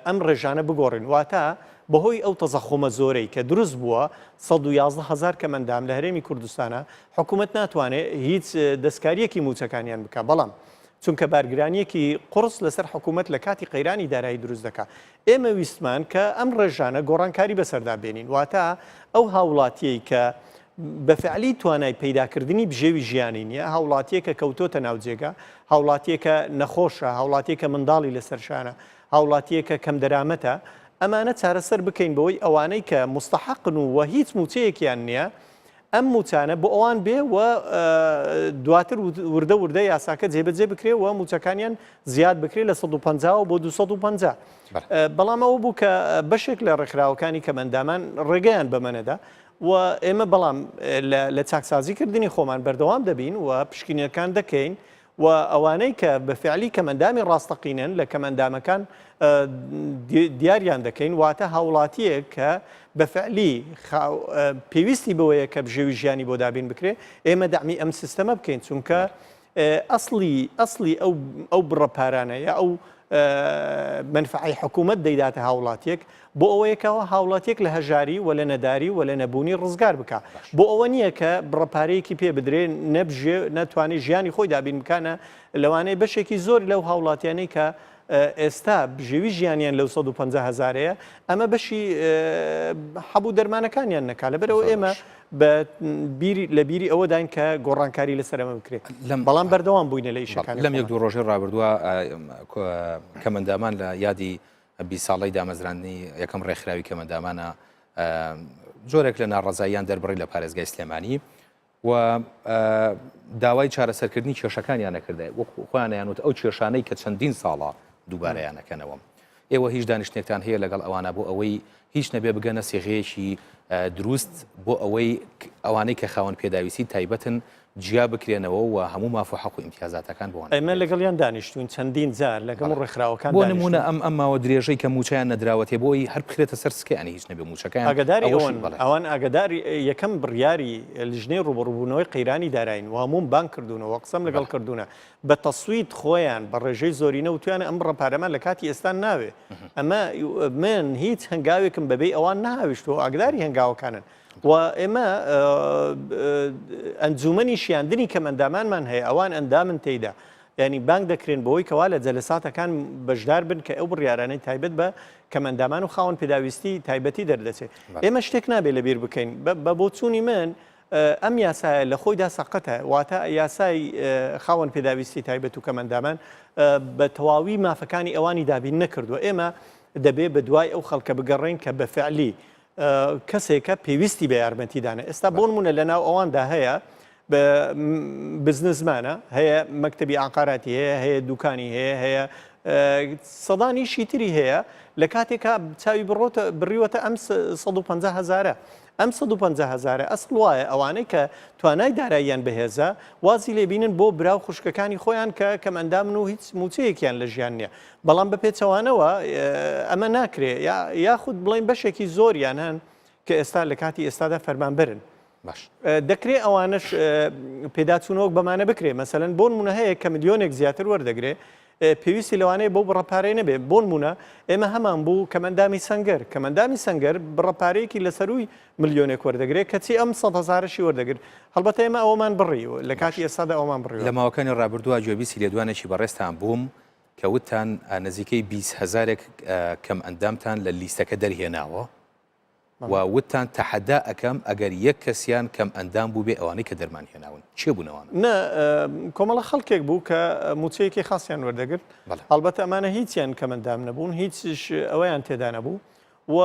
ئەم ڕێژانە بگۆڕین واتە بەهۆی ئەو تەزەخومە زۆرەی کە دروست بووە 111 هەزار کەمئەندام لە هەرێمی کوردستانە حکوومەت ناتوانێت هیچ دەستکاریەکی مووچەکانیان بکە بەڵام چونکە بارگرانیەکی قوڕس لەسەر حکوومەت لە کاتی قەیرانی دارایی دروست دەکا. ئێمە ویستمان کە ئەم ڕێژانە گۆڕانکاری بەسەردا بێنین، واتە ئەو هاوڵاتیەی کە بە فعلی توانای پەیداکردنی بژێوی ژیانی نییە، هاوڵاتیەکە کەوتۆتە ناو جێگا، هاوڵاتیەکە نەخۆشە، هاوڵاتیەکە منداڵی لەسەر شانە، هاوڵاتیەکە کەمدەرامەتە، ئەمانە چارەسەر بکەین بەوەی ئەوانەی کە موستەحەقن و هیچ مووچەیەکیان نییە. ئەم مووچانە بۆ ئەوان بێ و دواتر وردە وردە یاساکە جێبەجێ بکرێ و مووچەکانیان زیاد بکرێ لە 150 بۆ 250. بەڵام ئەوە بوو کە بەشێک لە ڕێکخراوەکانی کەمئەندامان ڕێگەیان بەمە نەدا و ئێمە بەڵام لە چاکسازی کردنی خۆمان بەردەوام دەبین و پشکنینەکان دەکەین و ئەوانەی کە بە فعلی کەمئەندامی ڕاستەقینەن لە کەمئەندامەکان دیاریان دەکەین، واتە هاوڵاتییەک کە بە فعلی پێویستی بەوەیە کە بژێوی ژیانی بۆ دابین بکرێ، ئێمە دەعمی ئەم سیستەمە بکەین، چونکە ئەسڵی ئەسڵی ئەو ئەو بڕە پارانە یا ئەو مەنفعەی حکوومەت دەیداتە هاوڵاتیەک بۆ ئەوەیە کە هاوڵاتیەک لە هەژاری و لە نەداری و لە نەبوونی ڕزگار بکا. بۆ ئەوە نییە کە بڕە پارەیەکی پێ بدرێ نەبژێ نەتوانێ ژیانی خۆی دابین بکا نە لەوانەیە بەشێکی زۆر لەو هاوڵاتیانەی کە ئێستا بژێوی ژیانیان لەو 150 هەزارەیە ئەمە بەشی حەب و دەرمانەکانیان نەکا لەبەرئەوە ئێمە بە بیری لە بیری ئەوەداین کە گۆڕانکاری لەسەر ئەمە بکرێت لەم بەڵام بەردەوام بووینە لە ئیشەکانی لەم یەک دوو ڕۆژەی ڕابردووە کەمەندامان لە یادی 20 ساڵەی دامەزراندنی یەکەم ڕێکخراوی کەمەندامانە جۆرێک لە ناڕەزاییان دەربڕی لە پارێزگای سلێمانی و داوای چارەسەرکردنی کێشەکانیان نەکردای وەکو خۆیانیان وت ئەو کێشانەی کە چەندین ساڵە دووبارەیان نەکەنەوە. ئێوە هیچ دانیشتنێکتان هەیە لەگەڵ ئەوانە بۆ ئەوەی هیچ نەبێ بگەنە سیغەیەکی دروست بۆ ئەوەی ئەوانەی کە خاوەن پێداویستی تایبەتن جیا بکرێنەوە و هەموو ماف و حەق و ئیمتیازاتەکان بۆ ئێمە لەگەڵیان دانیشتوین چەندین جار لەگەڵ ڕێکخراوەکان بۆ نمونە ئەم ئەم ماوە درێژەی کە مووچەیان نەدراوەتێ بۆی هەر بخرێتە سەر سکەیانی هیچ نەبێ مووچەکەیان ئاگاداری ئەوەن ئەوان ئاگاداری یەکەم بڕیاری لیژنەی ڕووبەڕووبوونەوەی قەیرانی دارایین و هەمووم بانگ کردوونەوە قسەم لەگەڵ کردوونە بە تەسویت خۆیان بە ڕێژەی زۆرینە وتویانە ئەم بڕە پارەمان لە کاتی ئێستا ناوێ ئەمە من هیچ هەنگاوێکم بەبێ ئەوان ناویشتووە ئاگداری هەنگاوەکانن و ئێمە ئەنجومەنی شیاندنی کەمئەندامانمان هەیە ئەوان ئەندامن تێیدا یعنی بانگ دەکرێن بۆی کەوا لە جەلەساتەکان بەشدار بن کە ئەو بڕیارانەی تایبەت بە کەمئەندامان و خاوەن پێداویستی تایبەتی دەردەچێت ئێمە شتێک نابێت لەبیر بکەین بە بۆچوونی من ئەم یاسایە لە خۆیدا سەقەتە، واتە یاسای خاوەن پێداویستی تایبەت و کەمئەندامان بە تەواوی مافەکانی ئەوانی دابین نەکردووە. ئێمە دەبێ بە دوای ئەو خەڵکە بگەڕێین کە بە فعلی کەسێکە پێویستی بە یارمەتیدانە. ئێستا بۆ نمونە لە ناو ئەواندا هەیە بزنسمانە، هەیە مەکتەبی عقاراتی هەیە، هەیە دوکانی هەیە، هەیە سەدان ئیشی تری هەیە لە کاتێکا چاوی بڕۆتە بڕیوەتە ئەم 150 هەزارە. ئەم 150 هەزارە ئەسڵ وایە ئەوانەی کە توانای داراییان بەهێزە وازی لێ بینن بۆ برا و خوشکەکانی خۆیان کە کەمئەندامن و هیچ مووچەیەکیان لە ژیان نییە بەڵام بە پێچەوانەوە ئەمە ناکرێ یاخود بڵێن بەشێکی زۆریان هەن کە ئێستا لە کاتی ئێستادا فەرمانبەرن باش دەکرێ ئەوانەش پێداچوونەوەک بەمانە بکرێ مەسەلەن بۆ نمونە هەیە کە ملیۆنێک زیاتر وەردەگرێ پێویستی لەوانەیە بەو بڕە پارەی نەبێ بۆنمونە ئێمە هەمان بوو کەمەندامی سەنگەر کەمەندامی سەنگەر بڕە پارەیەکی لە سەرووی ملیۆنێک وەردەگرێت کەچی ئەم سەد هەزارەشی وەردەگرت هەڵبەتە ئێمە ئەوەمان بڕی لە کاتی ئێستادا ئەومان بڕیوە. لە ماوەکانی ڕابردووە گوێبیستی لێدوانێکی بەڕێزتان بووم کە وتتان نزیکەی 20 هەزارێک کەمئەندامتان لە لیستەکە دەرهێناوە. و وتتان تەحەدا ئەکەم ئەگەر یەک کەسیان کەم ئەندام بووبێ ئەوانەی کە دەرمان هێناون کێ بوون ئەوانە؟ نا کۆمەڵە خەڵکێک بوو کە مووچەیەکی خاسیان وەردەگرت هەڵبەتە ئەمانە هیچیان کەمەندام نەبوون هیچش ئەوەیان تێدا نەبوو و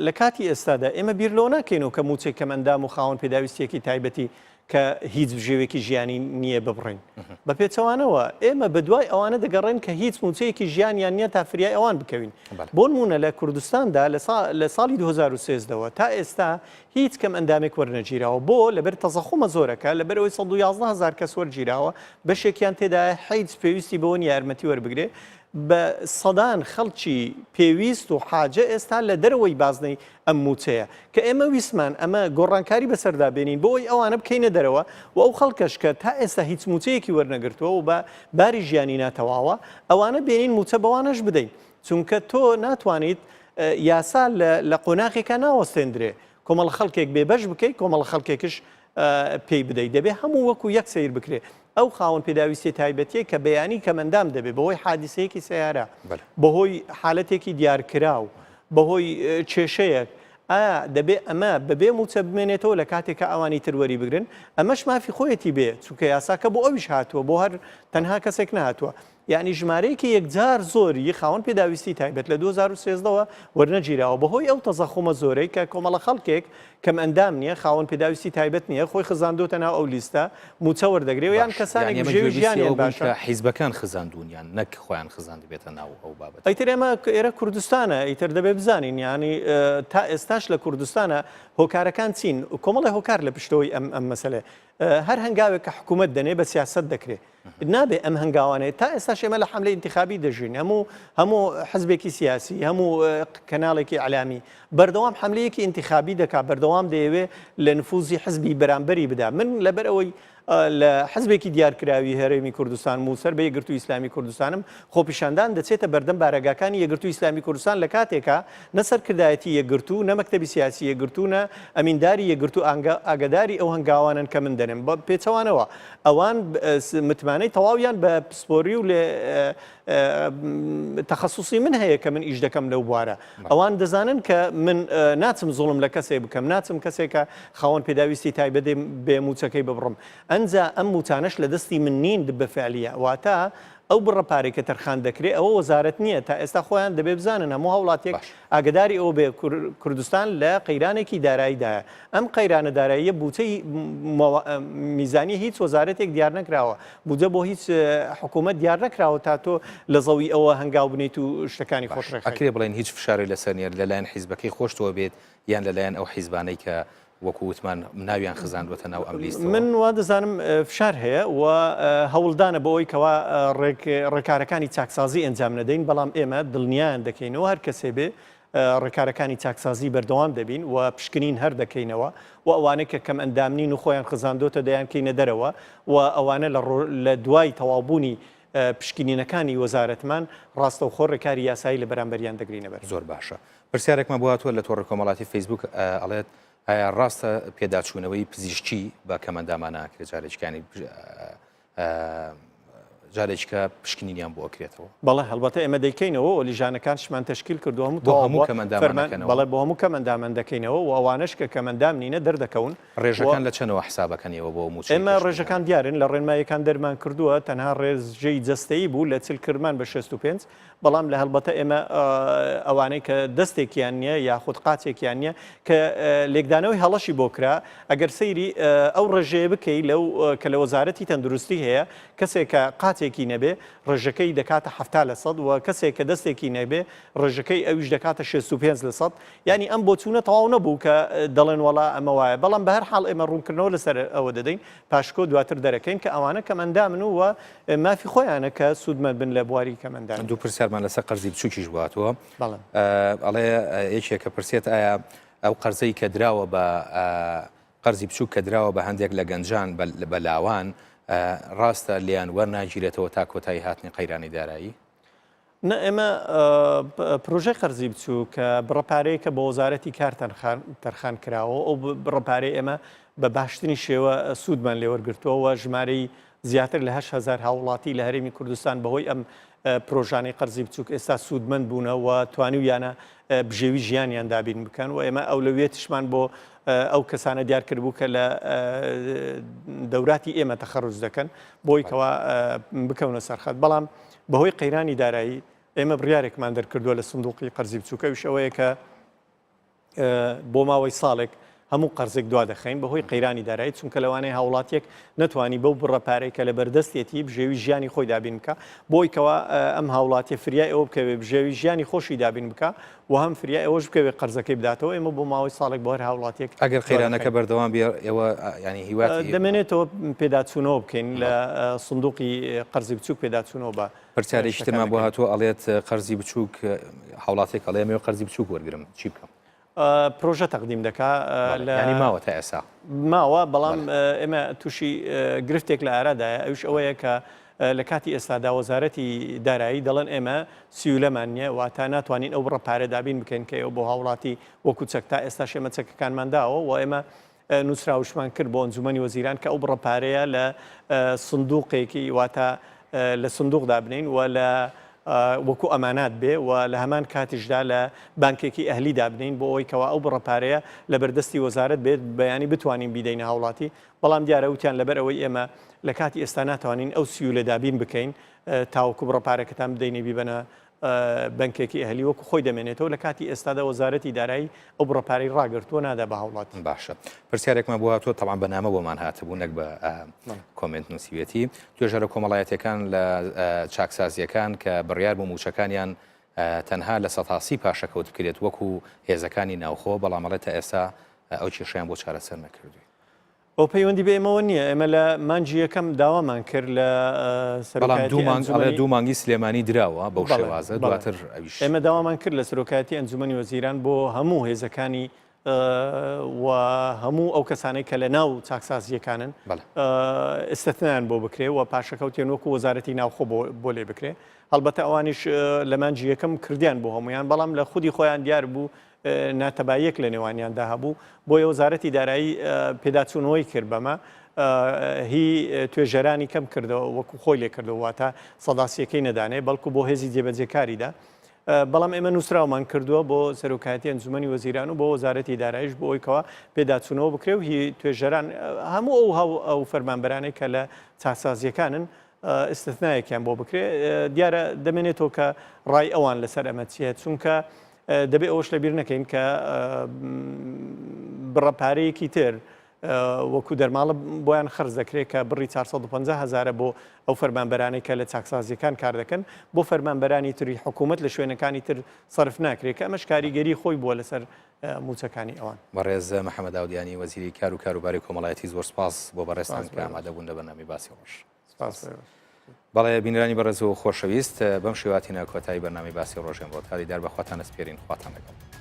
لە کاتی ئێستادا ئێمە بیر لەوە ناکەینەوە کە مووچەی کەمئەندام و خاوەن پێداویستیەکی تایبەتی کە هیچ بژێوێکی ژیانی نییە ببڕین. بە پێچەوانەوە ئێمە بە دوای ئەوانە دەگەڕێن کە هیچ مووچەیەکی ژیانیان نییە تا فریای ئەوان بکەوین. بۆ نموونە لە کوردستاندا لە ساڵی 2013 ەوە تا ئێستا هیچ کەم ئەندامێک وەرنەگیراوە. بۆ؟ لەبەر تەزەخومە زۆرەکە، لەبەر ئەوەی 111 هەزار کەس وەرگیراوە، بەشێکیان تێدایە هیچ پێویستی بەوە نییە یارمەتی وەربگرێ. بە سەدان خەڵکی پێویست و حاجە ئێستا لە دەرەوەی بازنەی ئەم مووچەیە کە ئێمە ویستمان ئەمە گۆڕانکاری بەسەردا بێنین بۆ ئەوەی ئەوانە بکەینە دەرەوە و ئەو خەڵکەش کە تا ئێستا هیچ مووچەیەکی وەرنەگرتووە و بە باری ژیانی ناتەواوە ئەوانە بێنین مووچە بەوانەش بدەین چونکە تۆ ناتوانیت یاسا لە قۆناغێکا ناوەستێندرێ کۆمەڵە خەڵکێک بێبەش بکەیت کۆمەڵە خەڵکێکش پێی بدەیت دەبێ هەموو وەکو یەک سەیر بکرێ ئەو خاوەن پێداویستیە تایبەتیەی کە بەیانی کەمئەندام دەبێت بەهۆی حادیسەیەکی سەیارە، بەهۆی حالەتێکی دیارکراو، بەهۆی کێشەیەک، ئایا دەبێ ئەمە بەبێ مووچە بمێنێتەوە لە کاتێک کە ئەوانی تر وەری بگرن؟ ئەمەش مافی خۆیەتی بێ، چونکە یاساکە بۆ ئەویش هاتووە، بۆ هەر تەنها کەسێک نەهاتووە. یانی ژمارەیەکی یەکجار زۆری خاوەن پێداویستی تایبەت لە 2013 وە وەرنەگیراوە بەهۆی ئەو تەزەخومە زۆرەی کە کۆمەڵە خەڵکێک کەم ئەندام نییە خاوەن پێداویستی تایبەت نییە خۆی خزاندۆتە ناو ئەو لیستە مووچە وەردەگرێ و یان باش کەسانێک یانی ئێمە بژێوی گوێبیستی ژیانیان ئەوە بووین باشە. کە حیزبەکان خزاندوونیان نەک خۆیان خزاندبێتە ناو ئەو بابەتەوە. ئیتر ئێمە ئێرە کوردستانە ئیتر دەبێ بزانین یانی تا ئێستاش لە کوردستانە هۆکارەکان چین کۆمەڵێ هۆکار لە پشتەوەی ئەم ئەم مەسەلەیە هەر هەنگاوێک کە حکوومەت دەنێ بە سیاسەت دەکرێ نابێ ئەم هەنگاوانەی تا ئێستاش ئێمە لە حەملەی ئینتخابی دەژین هەموو هەموو حزبێکی سیاسی هەموو کەناڵێکی ئەلامی بەردەوام حملەیەکی ئینتخابی دەکا بەردەوام دەیەوێ لە نفوزی حزبی بەرامبەری بدا من لەبەر ئەوەی لە حزبێکی دیارکراوی هەرێمی کوردستانم و سەر بە یەکگرتووی ئیسلامی کوردستانم، خۆپیشاندان دەچێتە بەردەم بارەگاکانی یەکگرتووی ئیسلامی کوردستان لە کاتێکا نە سەرکردایەتی یەکگرتوو، نە مەکتەبی سیاسی یەکگرتوو، نە ئەمینداری یەکگرتوو ئاگاداری ئەو هەنگاوانەن کە من دەنێم. بە پێچەوانەوە ئەوان متمانەی تەواویان بە پسپۆری و تەخەسوسی من هەیە کە من ئیش دەکەم لەو بوارە. ئەوان دەزانن کە من ناچم زوڵم لە کەسێک بکەم، ناچم کەسێک کە خاوەن پێداویستی تایبەت بێ مووچەکەی ببڕم. ئەنجا ئەم مووچانەش لە دەستی من نین بە فعلیە. واتە ئەو بڕە پارەی کە تەرخان دەکرێ ئەوە وەزارەت نییە. تا ئێستا خۆیان دەبێ بزانن هەموو هاوڵاتیەک ئاگەداری ئەوە بێ کوردستان لە قەیرانێکی داراییدایە. ئەم قەیرانە داراییە بووچەی میزانی هیچ وەزارەتێک دیار نەکراوە. بودجە بۆ هیچ حکوومەت دیار نەکراوە تا تۆ لە زەوی ئەوە هەنگاو بنێیت و شتەکانی خۆت باش ڕێکخەیت. ئەکرێ بڵێین هیچ فشارێک لەسەر نییە لەلایەن حیزبەکەی خۆشتەوە بێت یان لەلایەن ئەو حیزبانەی کە وەکو وتمان ناویان خزاندووەتە ناو ئەم لیستەوە؟ من وا دەزانم فشار هەیە و هەوڵدانە بۆ ئەوەی کەوا ڕێکارەکانی چاکسازی ئەنجام نەدەین، بەڵام ئێمە دڵنیایان دەکەینەوە هەر کەسێ بێ ڕێکارەکانی چاکسازی بەردەوام دەبین و پشکنین هەر دەکەینەوە و ئەوانەی کە کەمئەندام نین و خۆیان خزاندۆتە دەیانکەینە دەرەوە و ئەوانە لە دوای تەواوبوونی پشکنینەکانی وەزارەتمان ڕاستەوخۆ ڕێکاری یاسایی لە بەرامبەریان دەگرینە بەر. زۆر باشە. پرسیارێکمان بۆ هاتووە لە تۆڕی کۆمەڵاتی فەیسبووک ئەڵێت ئایا ڕاستە پێداچوونەوەی پزیشکی بە کەمئەندامان ناکرێت جارێکیانی جارێکیکە پشکنینیان بۆ ئەکرێتەوە؟ بەڵێ هەڵبەتە ئێمە دەیکەینەوە و لیژانەکانشمان تەشکیل کردووە هەموو بۆ تەواو هەموو بووە کەمئەندامان فەرمان ئەکەنەوە؟ بەڵێ بۆ هەموو کەمئەندامان دەکەینەوە و ئەوانەش کە کەمئەندام نینە دەردەکەون و ڕێژەکان لە چەنەوە حسابەکەن ئێوە بۆ مووچەی ئێمە پێشمەرگە؟ ڕێژەکان دیارن لە ڕێنماییەکان دەرمان کردووە تەنها ڕێژەی جەستەیی بوو لە 40 کردمان بە 65 بەڵام لە هەڵبەتە ئێمە ئەوانەی کە دەستێکیان نییە یاخود قاچێکیان نییە کە لێکدانەوەی هەڵەشی بۆ کرا ئەگەر سەیری ئەو ڕێژەیە بکەی لەو کە لە وەزارەتی تەندروستی هەیە کەسێک کە قاچێکی نەبێ ڕێژەکەی دەکاتە 70% و کەسێک کە دەستێکی نەبێ ڕێژەکەی ئەویش دەکاتە 65% یانی ئەم بۆچوونە تەواو نەبوو کە دەڵێن وەڵا ئەمە وایە بەڵام بە هەر حاڵ ئێمە ڕوونکردنەوە لەسەر ئەوە دەدەین پاشکۆ دواتر دەرەکەین کە ئەوانە کەمئەندامن و مافی خۆیانە کە سوودمەند بن لە بواری کەمئەندامی. دوو پرسیارمان لەسەر قەرزی بچووکیش بۆ هاتووە. بەڵێ. ئەڵێ یەکێکە پرسێت ئایا ئەو قەرزەی کە دراوە بە قەرزی بچووک کە دراوە بە هەندێک لە گەنجان بە لاوان ڕاستە لێیان وەرناگیرێتەوە تا کۆتایی هاتنی قەیرانی دارایی؟ نا ئێمە پرۆژەی قەرزی بچووک کە بڕە پارەیەکە بۆ وەزارەتی کار تەرخان کراوە ئەو بڕە پارەی ئێمە بە باشترین شێوە سوودمان لێوەرگرتووە و ژمارەی زیاتر لە 8هزار هاوڵاتی لە هەرێمی کوردستان بەهۆی ئەم پرۆژانەی قەرزی بچووک ئێستا سوودمەند بوونە و توانیویانە بژێوی ژیانیان دابین بکەن و ئێمە ئەولەویەتیشمان بۆ ئەو کەسانە دیار کردبوو کە لە دەوراتی ئێمە تەخەروج دەکەن بۆی کەوا بکەونە سەرخەت بەڵام بەهۆی قەیرانی دارایی ئێمە بڕیارێکمان دەرکردووە لە سندوقی قەرزی بچووک ئەویش ئەوەیە کە بۆ ماوەی ساڵێک هەموو قەرزێک دوا دەخەین بەهۆی قەیرانی دارایی چونکە لەوانەیە هاوڵاتیەک نەتوانی بەو بڕە پارەی کە لە بەردەستێتی بژێوی ژیانی خۆی دابین بکە بۆی کەوا ئەم هاوڵاتیە فریای ئەوە بکەوێ بژێوی ژیانی خۆشی دابین بکە و هەم فریای ئەوەش بکەوێ قەرزەکەی بداتەوە ئێمە بۆ ماوەی ساڵێک بۆ هەر هاوڵاتیەک ئەگەر قەیرانەکە بەردەوام بێ ئێوە ینی هیوات دەمێنێتەوە پێداچوونەوە بکەین لە سندوقی قەرزی بچووک پێداچوونەوە بە پرسیارێکی ترمان بۆ هاتووە ئەڵێت قەرزی بچووک هاوڵاتێک ئەڵێ ئەمەوێ قەرزی بچووک وەرگرم چی بکەم؟ پرۆژە تەقدیم دەکا لە ینی ماوە تا ئێسا ماوە بەڵام ئێمە تووشی گرفتێک لە ئارادایە ئەوش ئەوەیە کە لە کاتی ئێستادا وەزارەتی دارایی دەڵێن ئێمە سیولەمان نییە واتە ناتوانین ئەو بڕە پارە دابین بکەین کە ئێوە بۆ هاوڵاتی وەکو چەک تا ئێستاش ئێمە چەکەکانمان داوە و ئێمە نووسراوشمان کرد بۆ ئەنجومەنی وەزیران کە ئەو بڕە پارەیە لە سندوقێکی واتە لە سندوق دابنین و لە وەکو ئەمانات بێ و لە هەمان کاتیشدا لە بانکێکی ئەهلی دابنێین بۆ ئەوەی کەوا ئەو بڕە پارەیە لە بەردەستی وەزارەت بێت بەیانی بتوانین بیدەینە هاوڵاتی بەڵام دیارە وتیان لەبەر ئەوەی ئێمە لە کاتی ئێستا ناتوانین ئەو سیولە دابین بکەین تاوەکو بڕە پارەکەتان بدەینێ بیبەنە بەنکێکی ئەهلی وەکو خۆی دەمێنێتەوە لە کاتی ئێستادا وەزارەتی دارایی ئەو بڕە پارەی ڕاگرتووە نادا بە هاوڵاتی. باشە پرسیارێکمان بۆ هاتووە تەبعەن بە نامە بۆمان هاتبوو نەک بە comment نووسیوێتی توێژەرە کۆمەڵایەتیەکان لە چاکسازیەکان کە بڕیار بۆ مووچەکانیان تەنها لە 130 پاشەکەوت بکرێت وەکو هێزەکانی ناوخۆ بەڵام ئەڵێ تا ئێستا ئەو کێشەیان بۆ چارەسەر نەکردووی. ئەو پەیوەندی بە ئێمەوە نییە ئێمە لە مانگی یەکەم داوامان کرد لە بەڵام دوو مانگ ئەڵێ دوو مانگی سلێمانی دراوە بەو شێوازە دواتر ئەویش ئێمە داوامان کرد لە سەرۆکایەتی ئەنجومەنی وەزیران بۆ هەموو هێزەکانی و هەموو ئەو کەسانەی کە لە ناو چاکسازیەکانن ئستثنایان بۆ بکرێ و پاشەکەوتیان وەکو وەزارەتی ناوخۆ بۆ لێ بکرێ هەڵبەتە ئەوانیش لە مانگی یەکەم کردیان بۆ هەمویان بەڵام لە خودی خۆیان دیار بوو ناتەباییەک لە نێوانیاندا هەبوو، بۆیە وەزارەتی دارایی پێداچوونەوەی کرد بەمە، هی توێژەرانی کەم کردەوە وەکو خۆی لێ کردەوە، واتە سەداسییەکەی نەدانێ، بەڵکو بۆ هێزی جێبەجێکاری دا. بەڵام ئێمە نووسراومان کردووە بۆ سەرۆکایەتی ئەنجومەنی وەزیران و بۆ وەزارەتی داراییش بۆ ئەوەی کەوا پێداچوونەوە بکرێ و هی توێژەران هەموو ئەو هاو ئەو فەرمانبەرانەی کە لە چاکسازییەکانن ئیستثنایەکیان بۆ بکرێ. دیارە دەمێنێتەوە کە ڕای ئەوان لەسەر ئەمە چییە، چونکە دەبێ ئەوەش لەبیر نەکەین کە بڕە پارەیەکی تر وەکو دەرماڵە بۆیان خەرج دەکرێت کە بڕی 450 هەزارە بۆ ئەو فەرمانبەرانەی کە لە چاکسازیەکان کار دەکەن بۆ فەرمانبەرانی تری حکوومەت لە شوێنەکانی تر سەرف ناکرێت کە ئەمەش کاریگەری خۆی بووە لەسەر مووچەکانی ئەوان. بەڕێز محەمەد ئاودیانی وەزیری کار و کاروباری کۆمەڵایەتی زۆر سپاس بۆ بەڕێزتان کە ئامادەبوون لە بەرنامەی باسی ڕۆژ. سپاس بۆ ئێوەش. بەڵێ بینەرانی بەڕێز و خۆشەویست بەم شێوە هاتینە کۆتایی بەرنامەی باسی ڕۆژ ئەمڕۆ تا دیدار بە خواتان ئەسپێرین خواتان لەگەڵ.